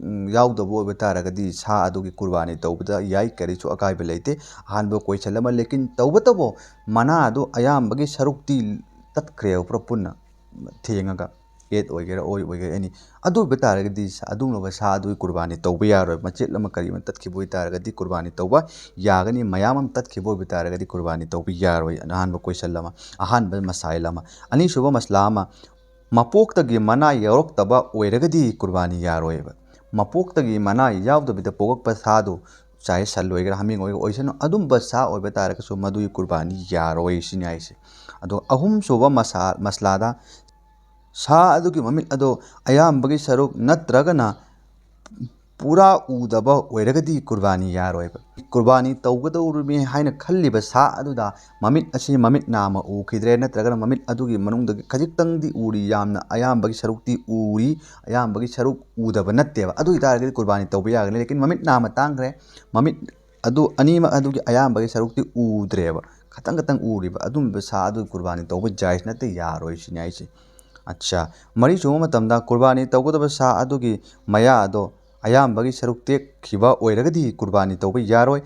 ꯎꯝ, ꯌꯥꯎꯗꯕ ꯑꯣꯏꯕ ꯇꯥꯔꯒꯗꯤ ꯁꯥ ꯑꯗꯨꯒꯤ ꯀꯨꯔꯕꯥꯅꯤ ꯇꯧꯕꯗ ꯌꯥꯏ, ꯀꯔꯤꯁꯨ ꯑꯀꯥꯏꯕ ꯂꯩꯇꯦ꯫ ꯑꯍꯥꯟꯕ ꯀꯣꯏꯁꯟ ꯑꯃ, ꯂꯦꯀꯤꯟ ꯇꯧꯕꯇꯕꯨ ꯃꯅꯥ ꯑꯗꯨ ꯑꯌꯥꯝꯕꯒꯤ ꯁꯔꯨꯛꯇꯤ ꯇꯠꯈ꯭ꯔꯦꯕ ꯄꯨꯔꯥ ꯄꯨꯟꯅ ꯊꯦꯡꯉꯒ꯫ ꯑꯦꯠ ꯑꯣꯏꯒꯦꯔꯥ, ꯑꯣꯏ ꯑꯣꯏꯒꯦꯔꯥ, ꯑꯦꯅꯤ꯫ ꯑꯗꯨ ꯑꯣꯏꯕ ꯇꯥꯔꯒꯗꯤ ꯁꯥ-, ꯑꯗꯨꯒꯨꯝꯂꯕ ꯁꯥ ꯑꯗꯨꯒꯤ ꯀꯨꯔꯕꯥꯅꯤ ꯇꯧꯕ ꯌꯥꯔꯣꯏ꯫ ꯃꯆꯦꯠ ꯑꯃ ꯀꯔꯤ ꯑꯃ ꯇꯠꯈꯤꯕ ꯑꯣꯏ ꯇꯥꯔꯒꯗꯤ ꯀꯨꯔꯕꯥꯅꯤ ꯇꯧꯕ ꯌꯥꯒꯅꯤ꯫ ꯃꯌꯥꯝ ꯑꯃ ꯇꯠꯈꯤꯕ ꯑꯣꯏꯕ ꯇꯥꯔꯒꯗꯤ ꯀꯨꯔꯕꯥꯅꯤ ꯇꯧꯕ ꯌꯥꯔꯣꯏ꯫ ꯑꯍꯥꯟꯕ ꯀꯣꯏꯁꯟ ꯑꯃ, ꯑꯍꯥꯟꯕ ꯃꯁꯥꯏꯜ ꯑꯃ꯫ ꯑꯅꯤꯁꯨꯕ ꯃꯁꯂꯥ ꯑꯃ, ꯃꯄꯣꯛꯇꯒꯤ ꯃꯅꯥ ꯌꯥꯎꯔꯛꯇꯕ ꯑꯣꯏꯔꯒꯗꯤ ꯀꯨꯔꯕꯥꯅꯤ ꯌꯥꯔꯣꯏꯕ꯫ ꯃꯄꯣꯛꯇꯒꯤ ꯃꯅꯥ ꯌꯥꯎꯗꯕꯤꯗ ꯄꯣꯛꯂꯛꯄ ꯁꯥꯗꯨ, ꯆꯥꯍꯦ ꯁꯟ ꯑꯣꯏꯒꯦꯔꯥ, ꯍꯥꯃꯦꯡ ꯑꯣꯏꯒꯦꯔꯥ, ꯑꯣꯏꯁꯅꯨ, ꯑꯗꯨꯝꯕ ꯁꯥ ꯑꯣꯏꯕ ꯇꯥꯔꯒꯁꯨ ꯃꯗꯨꯒꯤ ꯀꯨꯔꯕꯥꯅꯤ ꯌꯥꯔꯣꯏ ꯁꯤꯅꯤ ꯍꯥꯏꯁꯦ꯫ ꯑꯗꯣ ꯑꯍꯨꯝꯁꯨꯕ ꯃꯁꯥ-, ꯃꯁꯂꯥꯗ ꯁꯥ ꯑꯗꯨꯒꯤ ꯃꯃꯤꯠ ꯑꯗꯣ ꯑꯌꯥꯝꯕꯒꯤ ꯁꯔꯨꯛ ꯅꯠꯇ꯭ꯔꯒꯅ ꯄꯨꯔꯥ ꯎꯗꯕ ꯑꯣꯏꯔꯒꯗꯤ ꯀꯨꯔꯕꯥꯅꯤ ꯌꯥꯔꯣꯏꯕ꯫ ꯀꯨꯔꯕꯥꯅꯤ ꯇꯧꯒꯗꯧꯔꯤꯕꯅꯤ ꯍꯥꯏꯅ ꯈꯜꯂꯤꯕ ꯁꯥ ꯑꯗꯨꯗ ꯃꯃꯤꯠ ꯑꯁꯤ ꯃꯃꯤꯠ ꯅꯥꯝꯃ ꯎꯈꯤꯗ꯭ꯔꯦ, ꯅꯠꯇ꯭ꯔꯒꯅ ꯃꯃꯤꯠ ꯑꯗꯨꯒꯤ ꯃꯅꯨꯡꯗꯒꯤ ꯈꯖꯤꯛꯇꯪꯗꯤ ꯎꯔꯤ, ꯌꯥꯝꯅ ꯑꯌꯥꯝꯕꯒꯤ ꯁꯔꯨꯛꯇꯤ ꯎꯔꯤ, ꯑꯌꯥꯝꯕꯒꯤ ꯁꯔꯨꯛ ꯎꯗꯕ ꯅꯠꯇꯦꯕ꯫ ꯑꯗꯨ ꯑꯣꯏꯇꯥꯔꯒꯗꯤ ꯀꯨꯔꯕꯥꯅꯤ ꯇꯧꯕ ꯌꯥꯒꯅꯤ꯫ ꯂꯦꯀꯤꯟ ꯃꯃꯤꯠ ꯅꯥꯝꯃ ꯇꯥꯡꯈ꯭ꯔꯦ, ꯃꯃꯤꯠ ꯑꯗꯨ ꯑꯅꯤꯃꯛ ꯑꯗꯨꯒꯤ ꯑꯌꯥꯝꯕꯒꯤ ꯁꯔꯨꯛꯇꯤ ꯎꯗ꯭ꯔꯦꯕ, ꯈꯇꯪ ꯈꯇꯪ ꯎꯔꯤꯕ ꯑꯗꯨꯝꯕ ꯁꯥ ꯑꯗꯨ ꯀꯨꯔꯕꯥꯅꯤ ꯇꯧꯕ ꯖꯥꯏꯖ ꯅꯠꯇꯦ, ꯌꯥꯔꯣꯏ ꯁꯤꯅꯤ ꯍꯥꯏꯁꯦ꯫ ꯑꯠꯆꯥ, ꯃꯔꯤ ꯁꯨꯕ ꯃꯇꯝꯗ ꯀꯨꯔꯕꯥꯅꯤ ꯇꯧꯒꯗꯕ ꯁꯥ ꯑꯗꯨꯒꯤ ꯃꯌꯥ ꯑꯗꯣ ꯑꯌꯥꯝꯕꯒꯤ ꯁꯔꯨꯛ ꯇꯦꯛꯈꯤꯕ ꯑꯣꯏꯔꯒꯗꯤ ꯀꯨꯔꯕꯥꯅꯤ ꯇꯧꯕ ꯌꯥꯔꯣꯏ꯫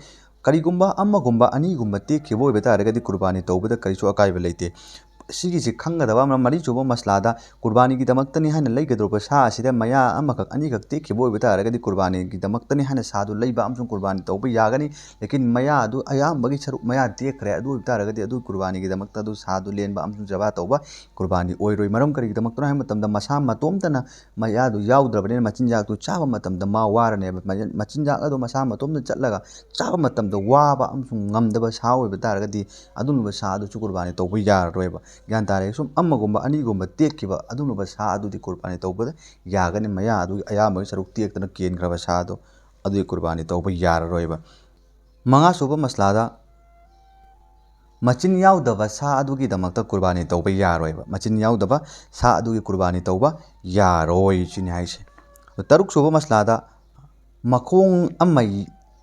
ꯀꯔꯤꯒꯨꯝꯕ ꯑꯃꯒꯨꯝꯕ ꯑꯅꯤꯒꯨꯝꯕ ꯇꯦꯛꯈꯤꯕ ꯑꯣꯏꯕ ꯇꯥꯔꯒꯗꯤ ꯀꯨꯔꯕꯥꯅꯤ ꯇꯧꯕꯗ ꯀꯔꯤꯁꯨ ꯑꯀꯥꯏꯕ ꯂꯩꯇꯦ꯫ ꯁꯤꯒꯤꯁꯤ ꯈꯪꯒꯗꯕ ꯑꯃꯅ, ꯃꯔꯤ ꯁꯨꯕ ꯃꯁꯂꯥꯗ ꯀꯨꯔꯕꯥꯅꯤꯒꯤꯗꯃꯛꯇꯅꯤ ꯍꯥꯏꯅ ꯂꯩꯒꯗꯧꯔꯤꯕ ꯁꯥ ꯑꯁꯤꯗ ꯃꯌꯥ ꯑꯃꯈꯛ ꯑꯅꯤꯈꯛ ꯇꯦꯛꯈꯤꯕ ꯑꯣꯏꯕ ꯇꯥꯔꯒꯗꯤ ꯀꯨꯔꯕꯥꯅꯤꯒꯤꯗꯃꯛꯇꯅꯤ ꯍꯥꯏꯅ ꯁꯥꯗꯨ ꯂꯩꯕ ꯑꯃꯁꯨꯡ ꯀꯨꯔꯕꯥꯅꯤ ꯇꯧꯕ ꯌꯥꯒꯅꯤ꯫ ꯂꯦꯀꯤꯟ ꯃꯌꯥ ꯑꯗꯨ ꯑꯌꯥꯝꯕꯒꯤ ꯁꯔꯨꯛ ꯃꯌꯥ ꯇꯦꯛꯈ꯭ꯔꯦ, ꯑꯗꯨ ꯑꯣꯏꯕ ꯇꯥꯔꯒꯗꯤ ꯑꯗꯨ ꯀꯨꯔꯕꯥꯅꯤꯒꯤꯗꯃꯛꯇ ꯑꯗꯨ ꯁꯥꯗꯨ ꯂꯦꯟꯕ ꯑꯃꯁꯨꯡ ꯖꯕꯥ ꯇꯧꯕ ꯀꯨꯔꯕꯥꯅꯤ ꯑꯣꯏꯔꯣꯏ꯫ ꯃꯔꯝ ꯀꯔꯤꯒꯤꯗꯃꯛꯇꯅꯣ ꯍꯥꯏꯕ ꯃꯇꯝꯗ ꯃꯁꯥ ꯃꯇꯣꯝꯇꯅ ꯃꯌꯥꯗꯨ ꯌꯥꯎꯗ꯭ꯔꯕꯅꯤꯅ ꯃꯆꯤꯟꯖꯥꯛꯇꯨ ꯆꯥꯕ ꯃꯇꯝꯗ ꯃꯥ ꯋꯥꯔꯅꯦꯕ꯫ ꯃꯆꯤꯟꯖꯥꯛ ꯑꯗꯨ ꯃꯁꯥ ꯃꯇꯣꯝꯇ ꯆꯠꯂꯒ ꯆꯥꯕ ꯃꯇꯝꯗ ꯋꯥꯕ ꯑꯃꯁꯨꯡ ꯉꯝꯗꯕ ꯁꯥ ꯑꯣꯏꯕ ꯇꯥꯔꯒꯗꯤ ꯑꯗꯨꯒꯨꯝꯂꯕ ꯁꯥ ꯑꯗꯨꯁꯨ ꯀꯨꯔꯕꯥꯅꯤ ꯇꯧꯕ ꯌꯥꯔꯔꯣꯏꯕ꯫ ꯒ꯭ꯌꯥꯟ ꯇꯥꯔꯦ? ꯁꯨꯝ ꯑꯃꯒꯨꯝꯕ ꯑꯅꯤꯒꯨꯝꯕ ꯇꯦꯛꯈꯤꯕ ꯑꯗꯨꯒꯨꯝꯂꯕ ꯁꯥ ꯑꯗꯨꯗꯤ ꯀꯨꯔꯕꯥꯅꯤ ꯇꯧꯕꯗ ꯌꯥꯒꯅꯤ꯫ ꯃꯌꯥ ꯑꯗꯨꯒꯤ ꯑꯌꯥꯝꯕꯒꯤ ꯁꯔꯨꯛ ꯇꯦꯛꯇꯅ ꯀꯦꯟꯈ꯭ꯔꯕ ꯁꯥ ꯑꯗꯣ ꯑꯗꯨꯒꯤ ꯀꯨꯔꯕꯥꯅꯤ ꯇꯧꯕ ꯌꯥꯔꯔꯣꯏꯕ꯫ ꯃꯉꯥ ꯁꯨꯕ ꯃꯁꯂꯥꯗ ꯃꯆꯤꯟ ꯌꯥꯎꯗꯕ ꯁꯥ ꯑꯗꯨꯒꯤꯗꯃꯛꯇ ꯀꯨꯔꯕꯥꯅꯤ ꯇꯧꯕ ꯌꯥꯔꯣꯏꯕ꯫ ꯃꯆꯤꯟ ꯌꯥꯎꯗꯕ ꯁꯥ ꯑꯗꯨꯒꯤ ꯀꯨꯔꯕꯥꯅꯤ ꯇꯧꯕ ꯌꯥꯔꯣꯏ ꯁꯤꯅꯤ ꯍꯥꯏꯁꯦ꯫ ꯇꯔꯨꯛ ꯁꯨꯕ ꯃꯁꯂꯥꯗ ꯃꯈꯣꯡ ꯑꯃ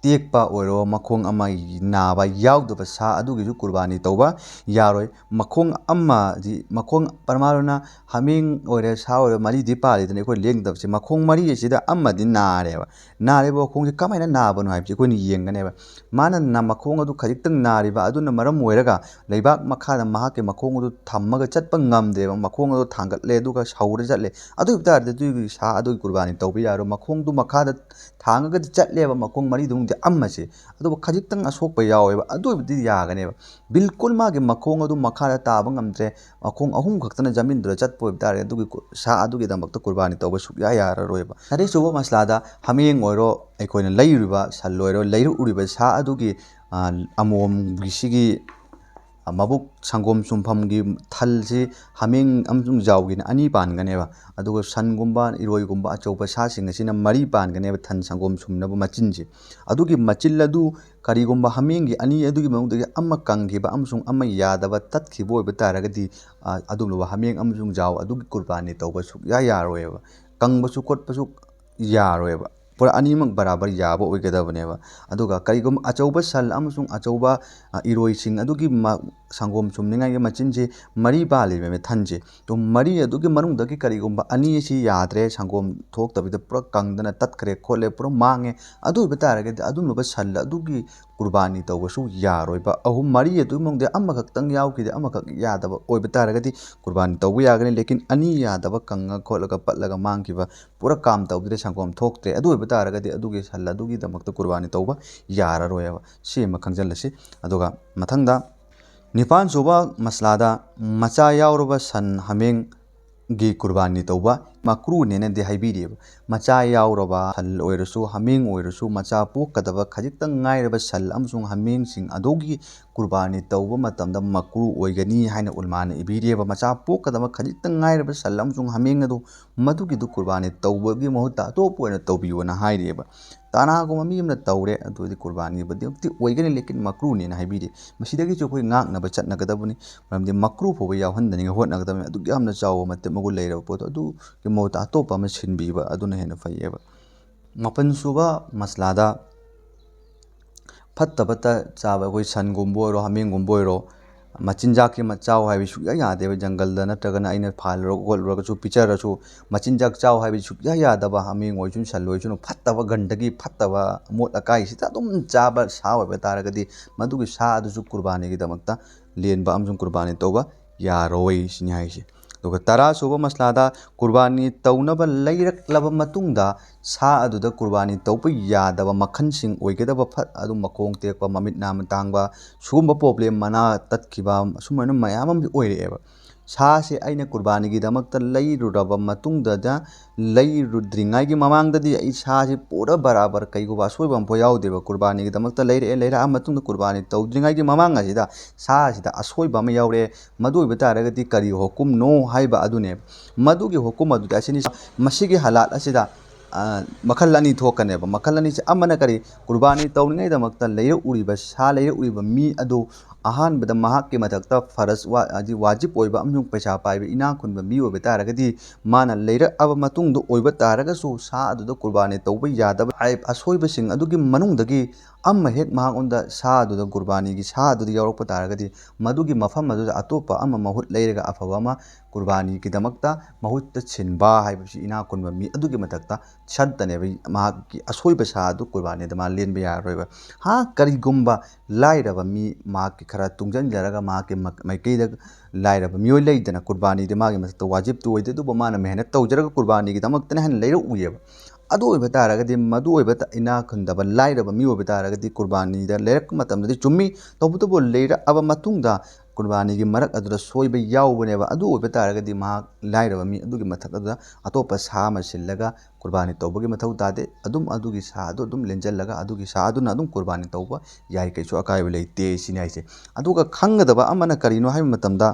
ꯇꯦꯛꯄ ꯑꯣꯏꯔꯣ, ꯃꯈꯣꯡ ꯑꯃ ꯅꯥꯕ ꯌꯥꯎꯗꯕ ꯁꯥ ꯑꯗꯨꯒꯤꯁꯨ ꯀꯨꯔꯕꯥꯅꯤ ꯇꯧꯕ ꯌꯥꯔꯣꯏ꯫ ꯃꯈꯣꯡ ꯑꯃꯗꯤ, ꯃꯈꯣꯡ ꯄꯔꯃꯥꯔꯨꯅ ꯍꯥꯃꯦꯡ ꯑꯣꯏꯔꯦ, ꯁꯥ ꯑꯣꯏꯔꯦ, ꯃꯔꯤꯗꯤ ꯄꯥꯜꯂꯤꯗꯅ ꯑꯩꯈꯣꯏ ꯂꯦꯡꯗꯕꯁꯦ, ꯃꯈꯣꯡ ꯃꯔꯤ ꯑꯁꯤꯗ ꯑꯃꯗꯤ ꯅꯥꯔꯦꯕ꯫ ꯅꯥꯔꯤꯕ ꯃꯈꯣꯡꯁꯦ ꯀꯃꯥꯏꯅ ꯅꯥꯕꯅꯣ ꯍꯥꯏꯕꯁꯦ ꯑꯩꯈꯣꯏꯅ ꯌꯦꯡꯒꯅꯦꯕ꯫ ꯃꯥꯅ ꯅ-, ꯃꯈꯣꯡ ꯑꯗꯨ ꯈꯖꯤꯛꯇꯪ ꯅꯥꯔꯤꯕ ꯑꯗꯨꯅ ꯃꯔꯝ ꯑꯣꯏꯔꯒ ꯂꯩꯕꯥꯛ ꯃꯈꯥꯗ ꯃꯍꯥꯛꯀꯤ ꯃꯈꯣꯡ ꯑꯗꯨ ꯊꯝꯃꯒ ꯆꯠꯄ ꯉꯝꯗ꯭ꯔꯦꯕ꯫ ꯃꯈꯣꯡ ꯑꯗꯨ ꯊꯥꯡꯒꯠꯂꯦ ꯑꯗꯨꯒ ꯁꯧꯔ ꯆꯠꯂꯦ꯫ ꯑꯗꯨ ꯑꯣꯏꯕ ꯇꯥꯔꯗꯤ ꯑꯗꯨꯒꯤ ꯁꯥ ꯑꯗꯨꯒꯤ ꯀꯨꯔꯕꯥꯅꯤ ꯇꯧꯕ ꯌꯥꯔꯣꯏ꯫ ꯃꯈꯣꯡꯗꯨ ꯃꯈꯥꯗ ꯊꯥꯡꯉꯒꯗꯤ ꯆꯠꯂꯦꯕ, ꯃꯈꯣꯡ ꯃꯔꯤꯗꯨꯃꯗꯤ ꯑꯃꯁꯦ, ꯑꯗꯨꯕꯨ ꯈꯖꯤꯛꯇꯪ ꯑꯁꯣꯛꯄ ꯌꯥꯎꯋꯦꯕ, ꯑꯗꯨ ꯑꯣꯏꯕꯗꯤ ꯌꯥꯒꯅꯦꯕ꯫ ꯕꯤꯜꯀꯨꯜ ꯃꯥꯒꯤ ꯃꯈꯣꯡ ꯑꯗꯨ ꯃꯈꯥꯗ ꯇꯥꯕ ꯉꯝꯗ꯭ꯔꯦ, ꯃꯈꯣꯡ ꯑꯍꯨꯝ ꯈꯛꯇꯅ ꯖꯃꯤꯟꯗꯨꯗ ꯆꯠꯄ ꯑꯣꯏꯕ ꯇꯥꯔꯗꯤ ꯑꯗꯨꯒꯤ ꯀꯨ-, ꯁꯥ ꯑꯗꯨꯒꯤꯗꯃꯛꯇ ꯀꯨꯔꯕꯥꯅꯤ ꯇꯧꯕ ꯁꯨꯛꯌꯥ ꯌꯥꯔꯔꯣꯏꯕ꯫ ꯇꯔꯦꯠ ꯁꯨꯕ ꯃꯁꯂꯥꯗ ꯍꯥꯃꯦꯡ ꯑꯣꯏꯔꯣ, ꯑꯩꯈꯣꯏꯅ ꯂꯩꯔꯨꯔꯤꯕ ꯁꯟ ꯑꯣꯏꯔꯣ, ꯂꯩꯔꯛꯎꯔꯤꯕ ꯁꯥ ꯑꯗꯨꯒꯤ, ꯑ, ꯑꯃꯣꯝꯒꯤ ꯁꯤꯒꯤ, ꯑ, ꯃꯕꯨꯛ ꯁꯪꯒꯣꯝ ꯁꯨꯝꯐꯝꯒꯤ ꯊꯜꯁꯤ ꯍꯥꯃꯦꯡ ꯑꯃꯁꯨꯡ ꯖꯥꯎꯒꯤꯅ ꯑꯅꯤ ꯄꯥꯟꯒꯅꯦꯕ꯫ ꯑꯗꯨꯒ ꯁꯟꯒꯨꯝꯕ, ꯏꯔꯣꯏꯒꯨꯝꯕ ꯑꯆꯧꯕ ꯁꯥꯁꯤꯡ ꯑꯁꯤꯅ ꯃꯔꯤ ꯄꯥꯟꯒꯅꯦꯕ, ꯊꯟ ꯁꯪꯒꯣꯝ ꯁꯨꯝꯅꯕ ꯃꯆꯤꯟꯁꯦ꯫ ꯑꯗꯨꯒꯤ ꯃꯆꯤꯜ ꯑꯗꯨ ꯀꯔꯤꯒꯨꯝꯕ ꯍꯥꯃꯦꯡꯒꯤ ꯑꯅꯤ ꯑꯗꯨꯒꯤ ꯃꯅꯨꯡꯗꯒꯤ ꯑꯃ ꯀꯪꯈꯤꯕ ꯑꯃꯁꯨꯡ ꯑꯃ ꯌꯥꯗꯕ ꯇꯠꯈꯤꯕ ꯑꯣꯏꯕ ꯇꯥꯔꯒꯗꯤ, ꯑ, ꯑꯗꯨꯒꯨꯝꯂꯕ ꯍꯥꯃꯦꯡ ꯑꯃꯁꯨꯡ ꯖꯥꯎ ꯑꯗꯨꯒꯤ ꯀꯨꯔꯕꯥꯅꯤ ꯇꯧꯕ ꯁꯨꯛꯌꯥ ꯌꯥꯔꯣꯏꯕ꯫ ꯀꯪꯕꯁꯨ ꯈꯣꯠꯄꯁꯨ ꯌꯥꯔꯣꯏꯕ꯫ ꯄꯨꯔꯥ ꯑꯅꯤꯃꯛ ꯕꯔꯥꯕꯔ ꯌꯥꯕ ꯑꯣꯏꯒꯗꯕꯅꯦꯕ꯫ ꯑꯗꯨꯒ ꯀꯔꯤꯒꯨꯝꯕ ꯑꯆꯧꯕ ꯁꯟ ꯑꯃꯁꯨꯡ ꯑꯆꯧꯕ, ꯑ, ꯏꯔꯣꯏꯁꯤꯡ ꯑꯗꯨꯒꯤ ꯃ-, ꯁꯪꯒꯣꯝ ꯁꯨꯝꯅꯤꯡꯉꯥꯏꯒꯤ ꯃꯆꯤꯟꯁꯦ ꯃꯔꯤ ꯄꯥꯜꯂꯤꯕ ꯊꯟꯁꯦ꯫ ꯑꯗꯨ ꯃꯔꯤ ꯑꯗꯨꯒꯤ ꯃꯅꯨꯡꯗꯒꯤ ꯀꯔꯤꯒꯨꯝꯕ ꯑꯅꯤ ꯑꯁꯤ ꯌꯥꯗ꯭ꯔꯦ, ꯁꯪꯒꯣꯝ ꯊꯣꯛꯇꯕꯤꯗ ꯄꯨꯔꯥ ꯀꯪꯗꯅ ꯇꯠꯈ꯭ꯔꯦ ꯈꯣꯠꯂꯦ, ꯄꯨꯔꯥ ꯃꯥꯡꯉꯦ, ꯑꯗꯨ ꯑꯣꯏꯕ ꯇꯥꯔꯒꯗꯤ ꯑꯗꯨꯒꯨꯝꯂꯕ ꯁꯟ ꯑꯗꯨꯒꯤ ꯀꯨꯔꯕꯥꯅꯤ ꯇꯧꯕꯁꯨ ꯌꯥꯔꯣꯏꯕ꯫ ꯑꯍꯨꯝ ꯃꯔꯤ ꯑꯗꯨꯒꯤ ꯃꯅꯨꯡꯗ ꯑꯃꯈꯛꯇꯪ ꯌꯥꯎꯈꯤꯗꯦ, ꯑꯃꯈꯛ ꯌꯥꯗꯕ ꯑꯣꯏꯕ ꯇꯥꯔꯒꯗꯤ ꯀꯨꯔꯕꯥꯅꯤ ꯇꯧꯕ ꯌꯥꯒꯅꯤ꯫ ꯂꯦꯀꯤꯟ ꯑꯅꯤ ꯌꯥꯗꯕ, ꯀꯪꯉ ꯈꯣꯠꯂꯒ ꯄꯠꯂꯒ ꯃꯥꯡꯈꯤꯕ, ꯄꯨꯔꯥ ꯀꯥꯝ ꯇꯧꯗ꯭ꯔꯦ, ꯁꯪꯒꯣꯝ ꯊꯣꯛꯇ꯭ꯔꯦ, ꯑꯗꯨ ꯑꯣꯏꯕ ꯇꯥꯔꯒꯗꯤ ꯑꯗꯨꯒꯤ ꯁꯟ ꯑꯗꯨꯒꯤꯗꯃꯛꯇ ꯀꯨꯔꯕꯥꯅꯤ ꯇꯧꯕ ꯌꯥꯔꯔꯣꯏꯕ꯫ ꯁꯤ ꯑꯃ ꯈꯪꯖꯤꯜꯂꯁꯤ꯫ ꯑꯗꯨꯒ ꯃꯊꯪꯗ ꯅꯤꯄꯥꯟ ꯁꯨꯕ ꯃꯁꯂꯥꯗ ꯃꯆꯥ ꯌꯥꯎꯔꯕ ꯁꯟ, ꯍꯥꯃꯦꯡꯒꯤ ꯀꯨꯔꯕꯥꯅꯤ ꯇꯧꯕ ꯃꯀ꯭ꯔꯨꯅꯦꯅꯗꯤ ꯍꯥꯏꯕꯤꯔꯤꯑꯕ꯫ ꯃꯆꯥ ꯌꯥꯎꯔꯕ ꯁꯟ ꯑꯣꯏꯔꯁꯨ, ꯍꯥꯃꯦꯡ ꯑꯣꯏꯔꯁꯨ, ꯃꯆꯥ ꯄꯣꯛꯀꯗꯕ ꯈꯖꯤꯛꯇꯪ ꯉꯥꯏꯔꯕ ꯁꯟ ꯑꯃꯁꯨꯡ ꯍꯥꯃꯦꯡꯁꯤꯡ ꯑꯗꯨꯒꯤ ꯀꯨꯔꯕꯥꯅꯤ ꯇꯧꯕ ꯃꯇꯝꯗ ꯃꯀ꯭ꯔꯨ ꯑꯣꯏꯒꯅꯤ ꯍꯥꯏꯅ ꯎꯂꯃꯥꯅ ꯏꯕꯤꯔꯤꯑꯕ꯫ ꯃꯆꯥ ꯄꯣꯛꯀꯗꯕ ꯈꯖꯤꯛꯇꯪ ꯉꯥꯏꯔꯕ ꯁꯟ ꯑꯃꯁꯨꯡ ꯍꯥꯃꯦꯡ ꯑꯗꯨ ꯃꯗꯨꯒꯤꯗꯨ ꯀꯨꯔꯕꯥꯅꯤ ꯇꯧꯕꯒꯤ ꯃꯍꯨꯠꯇ ꯑꯇꯣꯞꯄ ꯑꯣꯏꯅ ꯇꯧꯕꯤꯌꯣꯅ ꯍꯥꯏꯔꯤꯑꯕ꯫ ꯀꯅꯥꯒꯨꯝꯕ ꯃꯤ ꯑꯃꯅ ꯇꯧꯔꯦ, ꯑꯗꯨꯗꯤ ꯀꯨꯔꯕꯥꯅꯤꯕꯨꯗꯤ ꯑꯣꯏꯒꯅꯤ, ꯂꯦꯀꯤꯟ ꯃꯀ꯭ꯔꯨꯅꯦꯅ ꯍꯥꯏꯕꯤꯔꯤ꯫ ꯃꯁꯤꯗꯒꯤꯁꯨ ꯑꯩꯈꯣꯏ ꯉꯥꯛꯅꯕ ꯆꯠꯅꯒꯗꯕꯅꯤ, ꯃꯔꯝꯗꯤ ꯃꯀ꯭ꯔꯨ ꯐꯥꯎꯕ ꯌꯥꯎꯍꯟꯗꯅꯤꯡꯉꯥꯏ ꯍꯣꯠꯅꯒꯗꯕꯅꯤ꯫ ꯑꯗꯨꯛ ꯌꯥꯝꯅ ꯆꯥꯎꯕ ꯃꯇꯤꯛ ꯃꯒꯨꯟ ꯂꯩꯔꯕ ꯄꯣꯠꯇꯣ ꯑꯗꯨꯒꯤ ꯃꯍꯨꯠꯇ ꯑꯇꯣꯞꯄ ꯑꯃ ꯁꯤꯟꯕꯤꯕ ꯑꯗꯨꯅ ꯍꯦꯟꯅ ꯐꯩꯌꯦꯕ꯫ ꯃꯥꯄꯟ ꯁꯨꯕ ꯃꯁꯂꯥꯗ ꯐꯠꯇꯕꯇ ꯆꯥꯕ, ꯑꯩꯈꯣꯏ ꯁꯟꯒꯨꯝꯕ ꯑꯣꯏꯔꯣ, ꯍꯥꯃꯦꯡꯒꯨꯝꯕ ꯑꯣꯏꯔꯣ, ꯃꯆꯤꯟꯖꯥꯛꯀꯤ ꯑꯃ ꯆꯥꯎ ꯍꯥꯏꯕ ꯁꯨꯛꯌꯥ ꯌꯥꯗꯦꯕ꯫ ꯖꯪꯒꯜꯗ ꯅꯠꯇ꯭ꯔꯒꯅ ꯑꯩꯅ ꯐꯥꯜꯂꯨꯔꯒ ꯈꯣꯠꯂꯨꯔꯒꯁꯨ ꯄꯤꯖꯔꯁꯨ ꯃꯆꯤꯟꯖꯥꯛ ꯆꯥꯎ ꯍꯥꯏꯕ ꯁꯨꯛꯌꯥ ꯌꯥꯗꯕ꯫ ꯍꯥꯃꯦꯡ ꯑꯣꯏꯁꯅꯨ, ꯁꯟ ꯑꯣꯏꯁꯅꯨ, ꯐꯠꯇꯕ ꯒꯟꯗꯒꯤ, ꯐꯠꯇꯕ ꯑꯃꯣꯠ ꯑꯀꯥꯏꯁꯤꯗ ꯑꯗꯨꯝ ꯆꯥꯕ ꯁꯥ ꯑꯣꯏꯕ ꯇꯥꯔꯒꯗꯤ ꯃꯗꯨꯒꯤ ꯁꯥ ꯑꯗꯨꯁꯨ ꯀꯨꯔꯕꯥꯅꯤꯒꯤꯗꯃꯛꯇ ꯂꯦꯟꯕ ꯑꯃꯁꯨꯡ ꯀꯨꯔꯕꯥꯅꯤ ꯇꯧꯕ ꯌꯥꯔꯣꯏ ꯁꯤꯅꯤ ꯍꯥꯏꯁꯦ꯫ ꯑꯗꯨꯒ ꯇꯔꯥ ꯁꯨꯕ ꯃꯁꯂꯥꯗ ꯀꯨꯔꯕꯥꯅꯤ ꯇꯧꯅꯕ ꯂꯩꯔꯛꯂꯕ ꯃꯇꯨꯡꯗ ꯁꯥ ꯑꯗꯨꯗ ꯀꯨꯔꯕꯥꯅꯤ ꯇꯧꯕ ꯌꯥꯗꯕ ꯃꯈꯜꯁꯤꯡ ꯑꯣꯏꯒꯗꯕ ꯐꯠ ꯑꯗꯨꯝ ꯃꯈꯣꯡ ꯇꯦꯛꯄ, ꯃꯃꯤꯠ ꯅꯥꯝꯃ ꯇꯥꯡꯕ, ꯁꯤꯒꯨꯝꯕ ꯄ꯭ꯔꯣꯕ꯭ꯂꯦꯝ, ꯃꯅꯥ ꯇꯠꯈꯤꯕ, ꯑꯁꯨꯃꯥꯏꯅ ꯃꯌꯥꯝ ꯑꯃ ꯑꯣꯏꯔꯛꯑꯦꯕ꯫ ꯁꯥꯁꯦ ꯑꯩꯅ ꯀꯨꯔꯕꯥꯅꯤꯒꯤꯗꯃꯛꯇ ꯂꯩꯔꯨꯔꯕ ꯃꯇꯨꯡꯗꯗ, ꯂꯩꯔꯨꯗ꯭ꯔꯤꯉꯩꯒꯤ ꯃꯃꯥꯡꯗꯗꯤ ꯑꯩ ꯁꯥꯁꯤ ꯄꯨꯔꯥ ꯕꯔꯥꯕꯔ ꯀꯩꯒꯨꯝꯕ ꯑꯁꯣꯏꯕ ꯑꯃꯐꯥꯎ ꯌꯥꯎꯗꯦꯕ꯫ ꯀꯨꯔꯕꯥꯅꯤꯒꯤꯗꯃꯛꯇ ꯂꯩꯔꯛꯑꯦ, ꯂꯩꯔꯛꯑ ꯃꯇꯨꯡꯗ ꯀꯨꯔꯕꯥꯅꯤ ꯇꯧꯗ꯭ꯔꯤꯉꯩꯒꯤ ꯃꯃꯥꯡ ꯑꯁꯤꯗ ꯁꯥꯁꯤꯗ ꯑꯁꯣꯏꯕ ꯑꯃ ꯌꯥꯎꯔꯛꯑꯦ꯫ ꯃꯗꯨ ꯑꯣꯏꯕ ꯇꯥꯔꯒꯗꯤ ꯀꯔꯤ ꯍꯨꯀꯨꯝꯅꯣ ꯍꯥꯏꯕ ꯑꯗꯨꯅꯦꯕ꯫ ꯃꯗꯨꯒꯤ ꯍꯨꯀꯨꯝ ꯑꯗꯨꯗꯤ ꯑꯁꯤꯅꯤ, ꯃꯁꯤꯒꯤ ꯍꯂꯥꯠ ꯑꯁꯤꯗ, ꯑ, ꯃꯈꯜ ꯑꯅꯤ ꯊꯣꯛꯀꯅꯦꯕ꯫ ꯃꯈꯜ ꯑꯅꯤꯁꯦ, ꯑꯃꯅ ꯀꯔꯤ, ꯀꯨꯔꯕꯥꯅꯤ ꯇꯧꯔꯤꯉꯩꯗꯃꯛꯇ ꯂꯩꯔꯛꯎꯔꯤꯕ, ꯁꯥ ꯂꯩꯔꯛꯎꯔꯤꯕ ꯃꯤ ꯑꯗꯨ ꯑꯍꯥꯟꯕꯗ ꯃꯍꯥꯛꯀꯤ ꯃꯊꯛꯇ ꯐꯔꯖ ꯋꯥ-, ꯍꯥꯏꯗꯤ ꯋꯥꯖꯤꯕ ꯑꯣꯏꯕ ꯑꯃꯁꯨꯡ ꯄꯩꯁꯥ ꯄꯥꯏꯕ ꯏꯅꯥꯛ ꯈꯨꯟꯕ ꯃꯤ ꯑꯣꯏꯕ ꯇꯥꯔꯒꯗꯤ, ꯃꯥꯅ ꯂꯩꯔꯛꯑꯕ ꯃꯇꯨꯡꯗ ꯑꯣꯏꯕ ꯇꯥꯔꯒꯁꯨ ꯁꯥ ꯑꯗꯨꯗ ꯀꯨꯔꯕꯥꯅꯤ ꯇꯧꯕ ꯌꯥꯗꯕ ꯍꯥꯏ-, ꯑꯁꯣꯏꯕꯁꯤꯡ ꯑꯗꯨꯒꯤ ꯃꯅꯨꯡꯗꯒꯤ ꯑꯃ ꯍꯦꯛ ꯃꯍꯥꯛꯉꯣꯟꯗ ꯁꯥ ꯑꯗꯨꯗ ꯀꯨꯔꯕꯥꯅꯤꯒꯤ ꯁꯥ ꯑꯗꯨꯗ ꯌꯥꯎꯔꯛꯄ ꯇꯥꯔꯒꯗꯤ, ꯃꯗꯨꯒꯤ ꯃꯐꯝ ꯑꯗꯨꯗ ꯑꯇꯣꯞꯄ ꯑꯃ ꯃꯍꯨꯠ ꯂꯩꯔꯒ ꯑꯐꯕ ꯑꯃ ꯀꯨꯔꯕꯥꯅꯤꯒꯤꯗꯃꯛꯇ ꯃꯍꯨꯠꯇ ꯁꯤꯟꯕ ꯍꯥꯏꯕꯁꯤ ꯏꯅꯥꯛ ꯈꯨꯟꯕ ꯃꯤ ꯑꯗꯨꯒꯤ ꯃꯊꯛꯇ ꯁꯠꯇꯅꯦꯕ꯫ ꯃꯍꯥꯛꯀꯤ ꯑꯁꯣꯏꯕ ꯁꯥ ꯑꯗꯨ ꯀꯨꯔꯕꯥꯅꯤꯗ ꯃꯥ ꯂꯦꯟꯕ ꯌꯥꯔꯔꯣꯏꯕ꯫ ꯍꯥ, ꯀꯔꯤꯒꯨꯝꯕ ꯂꯥꯏꯔꯕ ꯃꯤ, ꯃꯍꯥꯛꯀꯤ ꯈꯔ ꯇꯨꯡꯁꯤꯟꯖꯔꯒ ꯃꯍꯥꯛꯀꯤ ꯃ-, ꯃꯥꯏꯀꯩꯗ ꯂꯥꯏꯔꯕ ꯃꯤꯑꯣꯏ ꯂꯩꯗꯅ, ꯀꯨꯔꯕꯥꯅꯤꯗꯤ ꯃꯥꯒꯤ ꯃꯊꯛꯇ ꯋꯥꯖꯤꯕꯇꯨ ꯑꯣꯏꯗꯦ, ꯑꯗꯨꯕꯨ ꯃꯥꯅ ꯃꯦꯍꯅꯠ ꯇꯧꯖꯔꯒ ꯀꯨꯔꯕꯥꯅꯤꯒꯤꯗꯃꯛꯇꯅ ꯍꯥꯏꯅ ꯂꯩꯔꯛꯎꯏꯌꯦꯕ꯫ ꯑꯗꯨ ꯑꯣꯏꯕ ꯇꯥꯔꯒꯗꯤ, ꯃꯗꯨ ꯑꯣꯏꯕ ꯇ-, ꯏꯅꯥꯛ ꯈꯨꯟꯗꯕ ꯂꯥꯏꯔꯕ ꯃꯤ ꯑꯣꯏꯕ ꯇꯥꯔꯒꯗꯤ, ꯀꯨꯔꯕꯥꯅꯤꯗ ꯂꯩꯔꯛꯄ ꯃꯇꯝꯗꯗꯤ ꯆꯨꯝꯃꯤ, ꯇꯧꯕꯇꯕꯨ ꯂꯩꯔꯛꯑꯕ ꯃꯇꯨꯡꯗ ꯀꯨꯔꯕꯥꯅꯤꯒꯤ ꯃꯔꯛ ꯑꯗꯨꯗ ꯁꯣꯏꯕ ꯌꯥꯎꯕꯅꯦꯕ꯫ ꯑꯗꯨ ꯑꯣꯏꯕ ꯇꯥꯔꯒꯗꯤ ꯃꯍꯥꯛ ꯂꯥꯏꯔꯕ ꯃꯤ ꯑꯗꯨꯒꯤ ꯃꯊꯛ ꯑꯗꯨꯗ ꯑꯇꯣꯞꯄ ꯁꯥ ꯑꯃ ꯁꯤꯜꯂꯒ ꯀꯨꯔꯕꯥꯅꯤ ꯇꯧꯕꯒꯤ ꯃꯊꯧ ꯇꯥꯗꯦ꯫ ꯑꯗꯨꯝ ꯑꯗꯨꯒꯤ ꯁꯥ ꯑꯗꯨ ꯑꯗꯨꯝ ꯂꯦꯟꯖꯜꯂꯒ ꯑꯗꯨꯒꯤ ꯁꯥ ꯑꯗꯨꯅ ꯑꯗꯨꯝ ꯀꯨꯔꯕꯥꯅꯤ ꯇꯧꯕ ꯌꯥꯏ, ꯀꯩꯁꯨ ꯑꯀꯥꯏꯕ ꯂꯩꯇꯦ ꯁꯤꯅꯤ ꯍꯥꯏꯁꯦ꯫ ꯑꯗꯨꯒ ꯈꯪꯒꯗꯕ ꯑꯃꯅ ꯀꯔꯤꯅꯣ ꯍꯥꯏꯕ ꯃꯇꯝꯗ,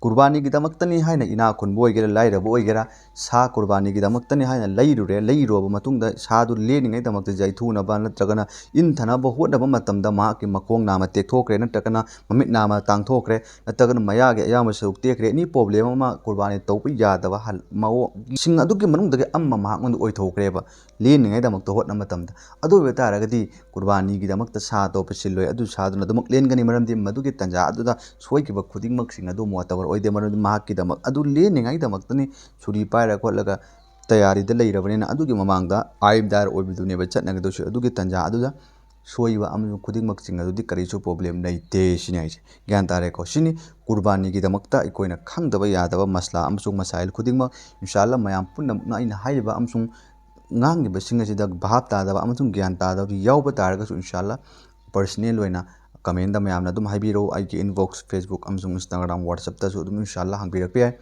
ꯀꯨꯔꯕꯥꯅꯤꯒꯤꯗꯃꯛꯇꯅꯤ ꯍꯥꯏꯅ ꯏꯅꯥꯛ ꯈꯨꯟꯕ ꯑꯣꯏꯒꯦꯔꯥ, ꯂꯥꯏꯔꯕ ꯑꯣꯏꯒꯦꯔꯥ, ꯁꯥ ꯀꯨꯔꯕꯥꯅꯤꯒꯤꯗꯃꯛꯇꯅꯤ ꯍꯥꯏꯅ ꯂꯩꯔꯨꯔꯦ꯫ ꯂꯩꯔꯨꯔꯕ ꯃꯇꯨꯡꯗ ꯁꯥꯗꯨ ꯂꯦꯟꯅꯤꯡꯉꯥꯏꯗꯃꯛꯇ ꯌꯩꯊꯨꯅꯕ ꯅꯠꯇ꯭ꯔꯒꯅ ꯏꯟꯊꯅꯕ ꯍꯣꯠꯅꯕ ꯃꯇꯝꯗ ꯃꯍꯥꯛꯀꯤ ꯃꯈꯣꯡ ꯅꯥꯝꯃ ꯇꯦꯛꯊꯣꯛꯈ꯭ꯔꯦ, ꯅꯠꯇ꯭ꯔꯒꯅ ꯃꯃꯤꯠ ꯅꯥꯝꯃ ꯇꯥꯡꯊꯣꯛꯈ꯭ꯔꯦ, ꯅꯠꯇ꯭ꯔꯒꯅ ꯃꯌꯥꯒꯤ ꯑꯌꯥꯝꯕ ꯁꯔꯨꯛ ꯇꯦꯛꯈ꯭ꯔꯦ, ꯑꯦꯅꯤ ꯄ꯭ꯔꯣꯕ꯭ꯂꯦꯝ ꯑꯃ ꯀꯨꯔꯕꯥꯅꯤ ꯇꯧꯕ ꯌꯥꯗꯕ ꯍꯜ-, ꯃꯑꯣꯡꯁꯤꯡ ꯑꯗꯨꯒꯤ ꯃꯅꯨꯡꯗꯒꯤ ꯑꯃ ꯃꯍꯥꯛꯉꯣꯟꯗ ꯑꯣꯏꯊꯣꯛꯈ꯭ꯔꯦꯕ꯫ ꯂꯦꯟꯅꯤꯡꯉꯥꯏꯗꯃꯛꯇ ꯍꯣꯠꯅꯕ ꯃꯇꯝꯗ꯫ ꯑꯗꯨ ꯑꯣꯏꯕ ꯇꯥꯔꯒꯗꯤ ꯀꯨꯔꯕꯥꯅꯤꯒꯤꯗꯃꯛꯇ ꯁꯥ ꯑꯇꯣꯞꯄ ꯁꯤꯜꯂꯣꯏ, ꯑꯗꯨ ꯁꯥꯗꯨꯅ ꯑꯗꯨꯃꯛ ꯂꯦꯟꯒꯅꯤ, ꯃꯔꯝꯗꯤ ꯃꯗꯨꯒꯤ ꯇꯥꯟꯖꯥ ꯑꯗꯨꯗ ꯁꯣꯏꯈꯤꯕ ꯈꯨꯗꯤꯡꯃꯛꯁꯤꯡ ꯑꯗꯨ ꯃꯣꯇꯕꯔ ꯑꯣꯏꯗꯦ, ꯃꯔꯝꯗꯤ ꯃꯍꯥꯛꯀꯤꯗꯃꯛ ꯑꯗꯨ ꯂꯦꯟꯅꯤꯡꯉꯥꯏꯗꯃꯛꯇꯅꯤ ꯁꯨꯔꯤ ꯄꯥꯏꯔ ꯈꯣꯠꯂꯒ ꯇꯌꯥꯔꯤꯗ ꯂꯩꯔꯕꯅꯤꯅ꯫ ꯑꯗꯨꯒꯤ ꯃꯃꯥꯡꯗ ꯑꯥꯏꯕꯗꯥꯔ ꯑꯣꯏꯕꯗꯨꯅꯦꯕ ꯆꯠꯅꯒꯗꯧꯁꯨ꯫ ꯑꯗꯨꯒꯤ ꯇꯥꯟꯖꯥ ꯑꯗꯨꯗ ꯁꯣꯏꯕ ꯑꯃꯁꯨꯡ ꯈꯨꯗꯤꯡꯃꯛꯁꯤꯡ ꯑꯗꯨꯗꯤ ꯀꯔꯤꯁꯨ ꯄ꯭ꯔꯣꯕ꯭ꯂꯦꯝ ꯂꯩꯇꯦ ꯁꯤꯅꯤ ꯍꯥꯏꯁꯦ꯫ ꯒ꯭ꯌꯥꯟ ꯇꯥꯔꯦꯀꯣ? ꯁꯤꯅꯤ ꯀꯨꯔꯕꯥꯅꯤꯒꯤꯗꯃꯛꯇ ꯑꯩꯈꯣꯏꯅ ꯈꯪꯗꯕ ꯌꯥꯗꯕ ꯃꯁꯂꯥ ꯑꯃꯁꯨꯡ ꯃꯁꯥꯏꯜ ꯈꯨꯗꯤꯡꯃꯛ꯫ ꯏꯟꯁꯥꯜꯂꯥ ꯃꯌꯥꯝ ꯄꯨꯝꯅꯃꯛꯅ ꯑꯩꯅ ꯍꯥꯏꯔꯤꯕ ꯑꯃꯁꯨꯡ ꯉꯥꯡꯂꯤꯕꯁꯤꯡ ꯑꯁꯤꯗ ꯚꯥꯞ ꯇꯥꯗꯕ ꯑꯃꯁꯨꯡ ꯒ꯭ꯌꯥꯟ ꯇꯥꯗꯕ ꯌꯥꯎꯕ ꯇꯥꯔꯒꯁꯨ, ꯏꯟꯁꯥꯜꯂꯥ ꯄꯔꯁꯅꯦꯜ ꯑꯣꯏꯅ ꯀꯃꯦꯟꯗ ꯃꯌꯥꯝꯅ ꯑꯗꯨꯝ ꯍꯥꯏꯕꯤꯔꯛꯎ꯫ ꯑꯩꯒꯤ ꯏꯟꯕꯣꯛꯁ, ꯐꯦꯁꯕꯨꯛ ꯑꯃꯁꯨꯡ ꯏꯟꯁꯇꯥꯒ꯭ꯔꯥꯝ, ꯋꯥꯆꯞꯇꯁꯨ ꯑꯗꯨꯝ ꯏꯟꯁꯥꯜꯂꯥ ꯍꯪꯕꯤꯔꯛꯄ ꯌꯥꯏ꯫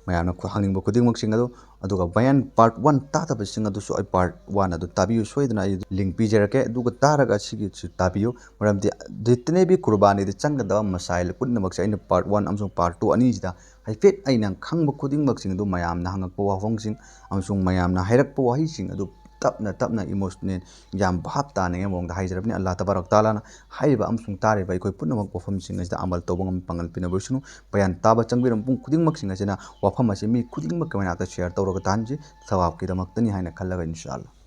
ꯃꯌꯥꯝꯅ ꯈꯨ-, ꯍꯪꯅꯤꯡꯕ ꯈꯨꯗꯤꯡꯃꯛꯁꯤꯡ ꯑꯗꯨ꯫ ꯑꯗꯨꯒ ꯕꯌꯥꯟ ꯄꯥꯔꯠ ꯋꯥꯟ ꯇꯥꯗꯕꯁꯤꯡ ꯑꯗꯨꯁꯨ ꯑꯩ ꯄꯥꯔꯠ ꯋꯥꯟ ꯑꯗꯨ ꯇꯥꯕꯤꯌꯨ꯫ ꯁꯣꯏꯗꯅ ꯑꯩ ꯂꯤꯡ ꯄꯤꯖꯔꯛꯀꯦ꯫ ꯑꯗꯨꯒ ꯇꯥꯔꯒ ꯁꯤꯒꯤꯁꯨ ꯇꯥꯕꯤꯌꯨ꯫ ꯃꯔꯝꯗꯤ ꯖꯤꯇꯅꯦ ꯚꯤ ꯀꯨꯔꯕꯥꯅꯤꯗ ꯆꯪꯒꯗꯕ ꯃꯁꯥꯏꯜ ꯄꯨꯝꯅꯃꯛꯁꯦ ꯑꯩꯅ ꯄꯥꯔꯠ ꯋꯥꯟ ꯑꯃꯁꯨꯡ ꯄꯥꯔꯠ ꯇꯨ ꯑꯅꯤꯁꯤꯗ ꯍꯥꯏꯐꯦꯠ ꯑꯩꯅ ꯈꯪꯕ ꯈꯨꯗꯤꯡꯃꯛꯁꯤꯡ ꯑꯗꯨ, ꯃꯌꯥꯝꯅ ꯍꯪꯉꯛꯄ ꯋꯥꯐꯝꯁꯤꯡ ꯑꯃꯁꯨꯡ ꯃꯌꯥꯝꯅ ꯍꯥꯏꯔꯛꯄ ꯋꯥꯍꯩꯁꯤꯡ ꯑꯗꯨ ꯇꯞꯅ ꯇꯞꯅ emotional ꯌꯥꯝ ꯚꯥꯞ ꯇꯥꯅꯤꯡꯉꯥꯏ ꯃꯑꯣꯡꯗ ꯍꯥꯏꯖꯔꯕꯅꯤ꯫ ꯑꯜꯂꯥꯍ ꯇꯕꯥꯔꯛ ꯇꯥꯂꯥꯅ ꯍꯥꯏꯔꯤꯕ ꯑꯃꯁꯨꯡ ꯇꯥꯔꯤꯕ ꯑꯩꯈꯣꯏ ꯄꯨꯝꯅꯃꯛ ꯋꯥꯐꯝꯁꯤꯡ ꯑꯁꯤꯗ ꯑꯃꯜ ꯇꯧꯕ ꯉꯝꯕ ꯄꯥꯡꯒꯜ ꯄꯤꯅꯕ ꯑꯣꯏꯁꯅꯨ꯫ ꯕꯌꯥꯟ ꯇꯥꯕ ꯆꯪꯕꯤꯔꯝꯕ ꯄꯨꯡ ꯈꯨꯗꯤꯡꯃꯛꯁꯤꯡ ꯑꯁꯤꯅ ꯋꯥꯐꯝ ꯑꯁꯤ ꯃꯤ ꯈꯨꯗꯤꯡꯃꯛꯀꯤ ꯃꯅꯥꯛꯇ share ꯇꯧꯔꯒ ꯇꯥꯍꯟꯁꯤ, ꯁꯋꯥꯕꯀꯤꯗꯃꯛꯇꯅꯤ ꯍꯥꯏꯅ ꯈꯜꯂꯒ, ꯏꯟꯁꯥ ꯑꯜꯂꯥꯍ꯫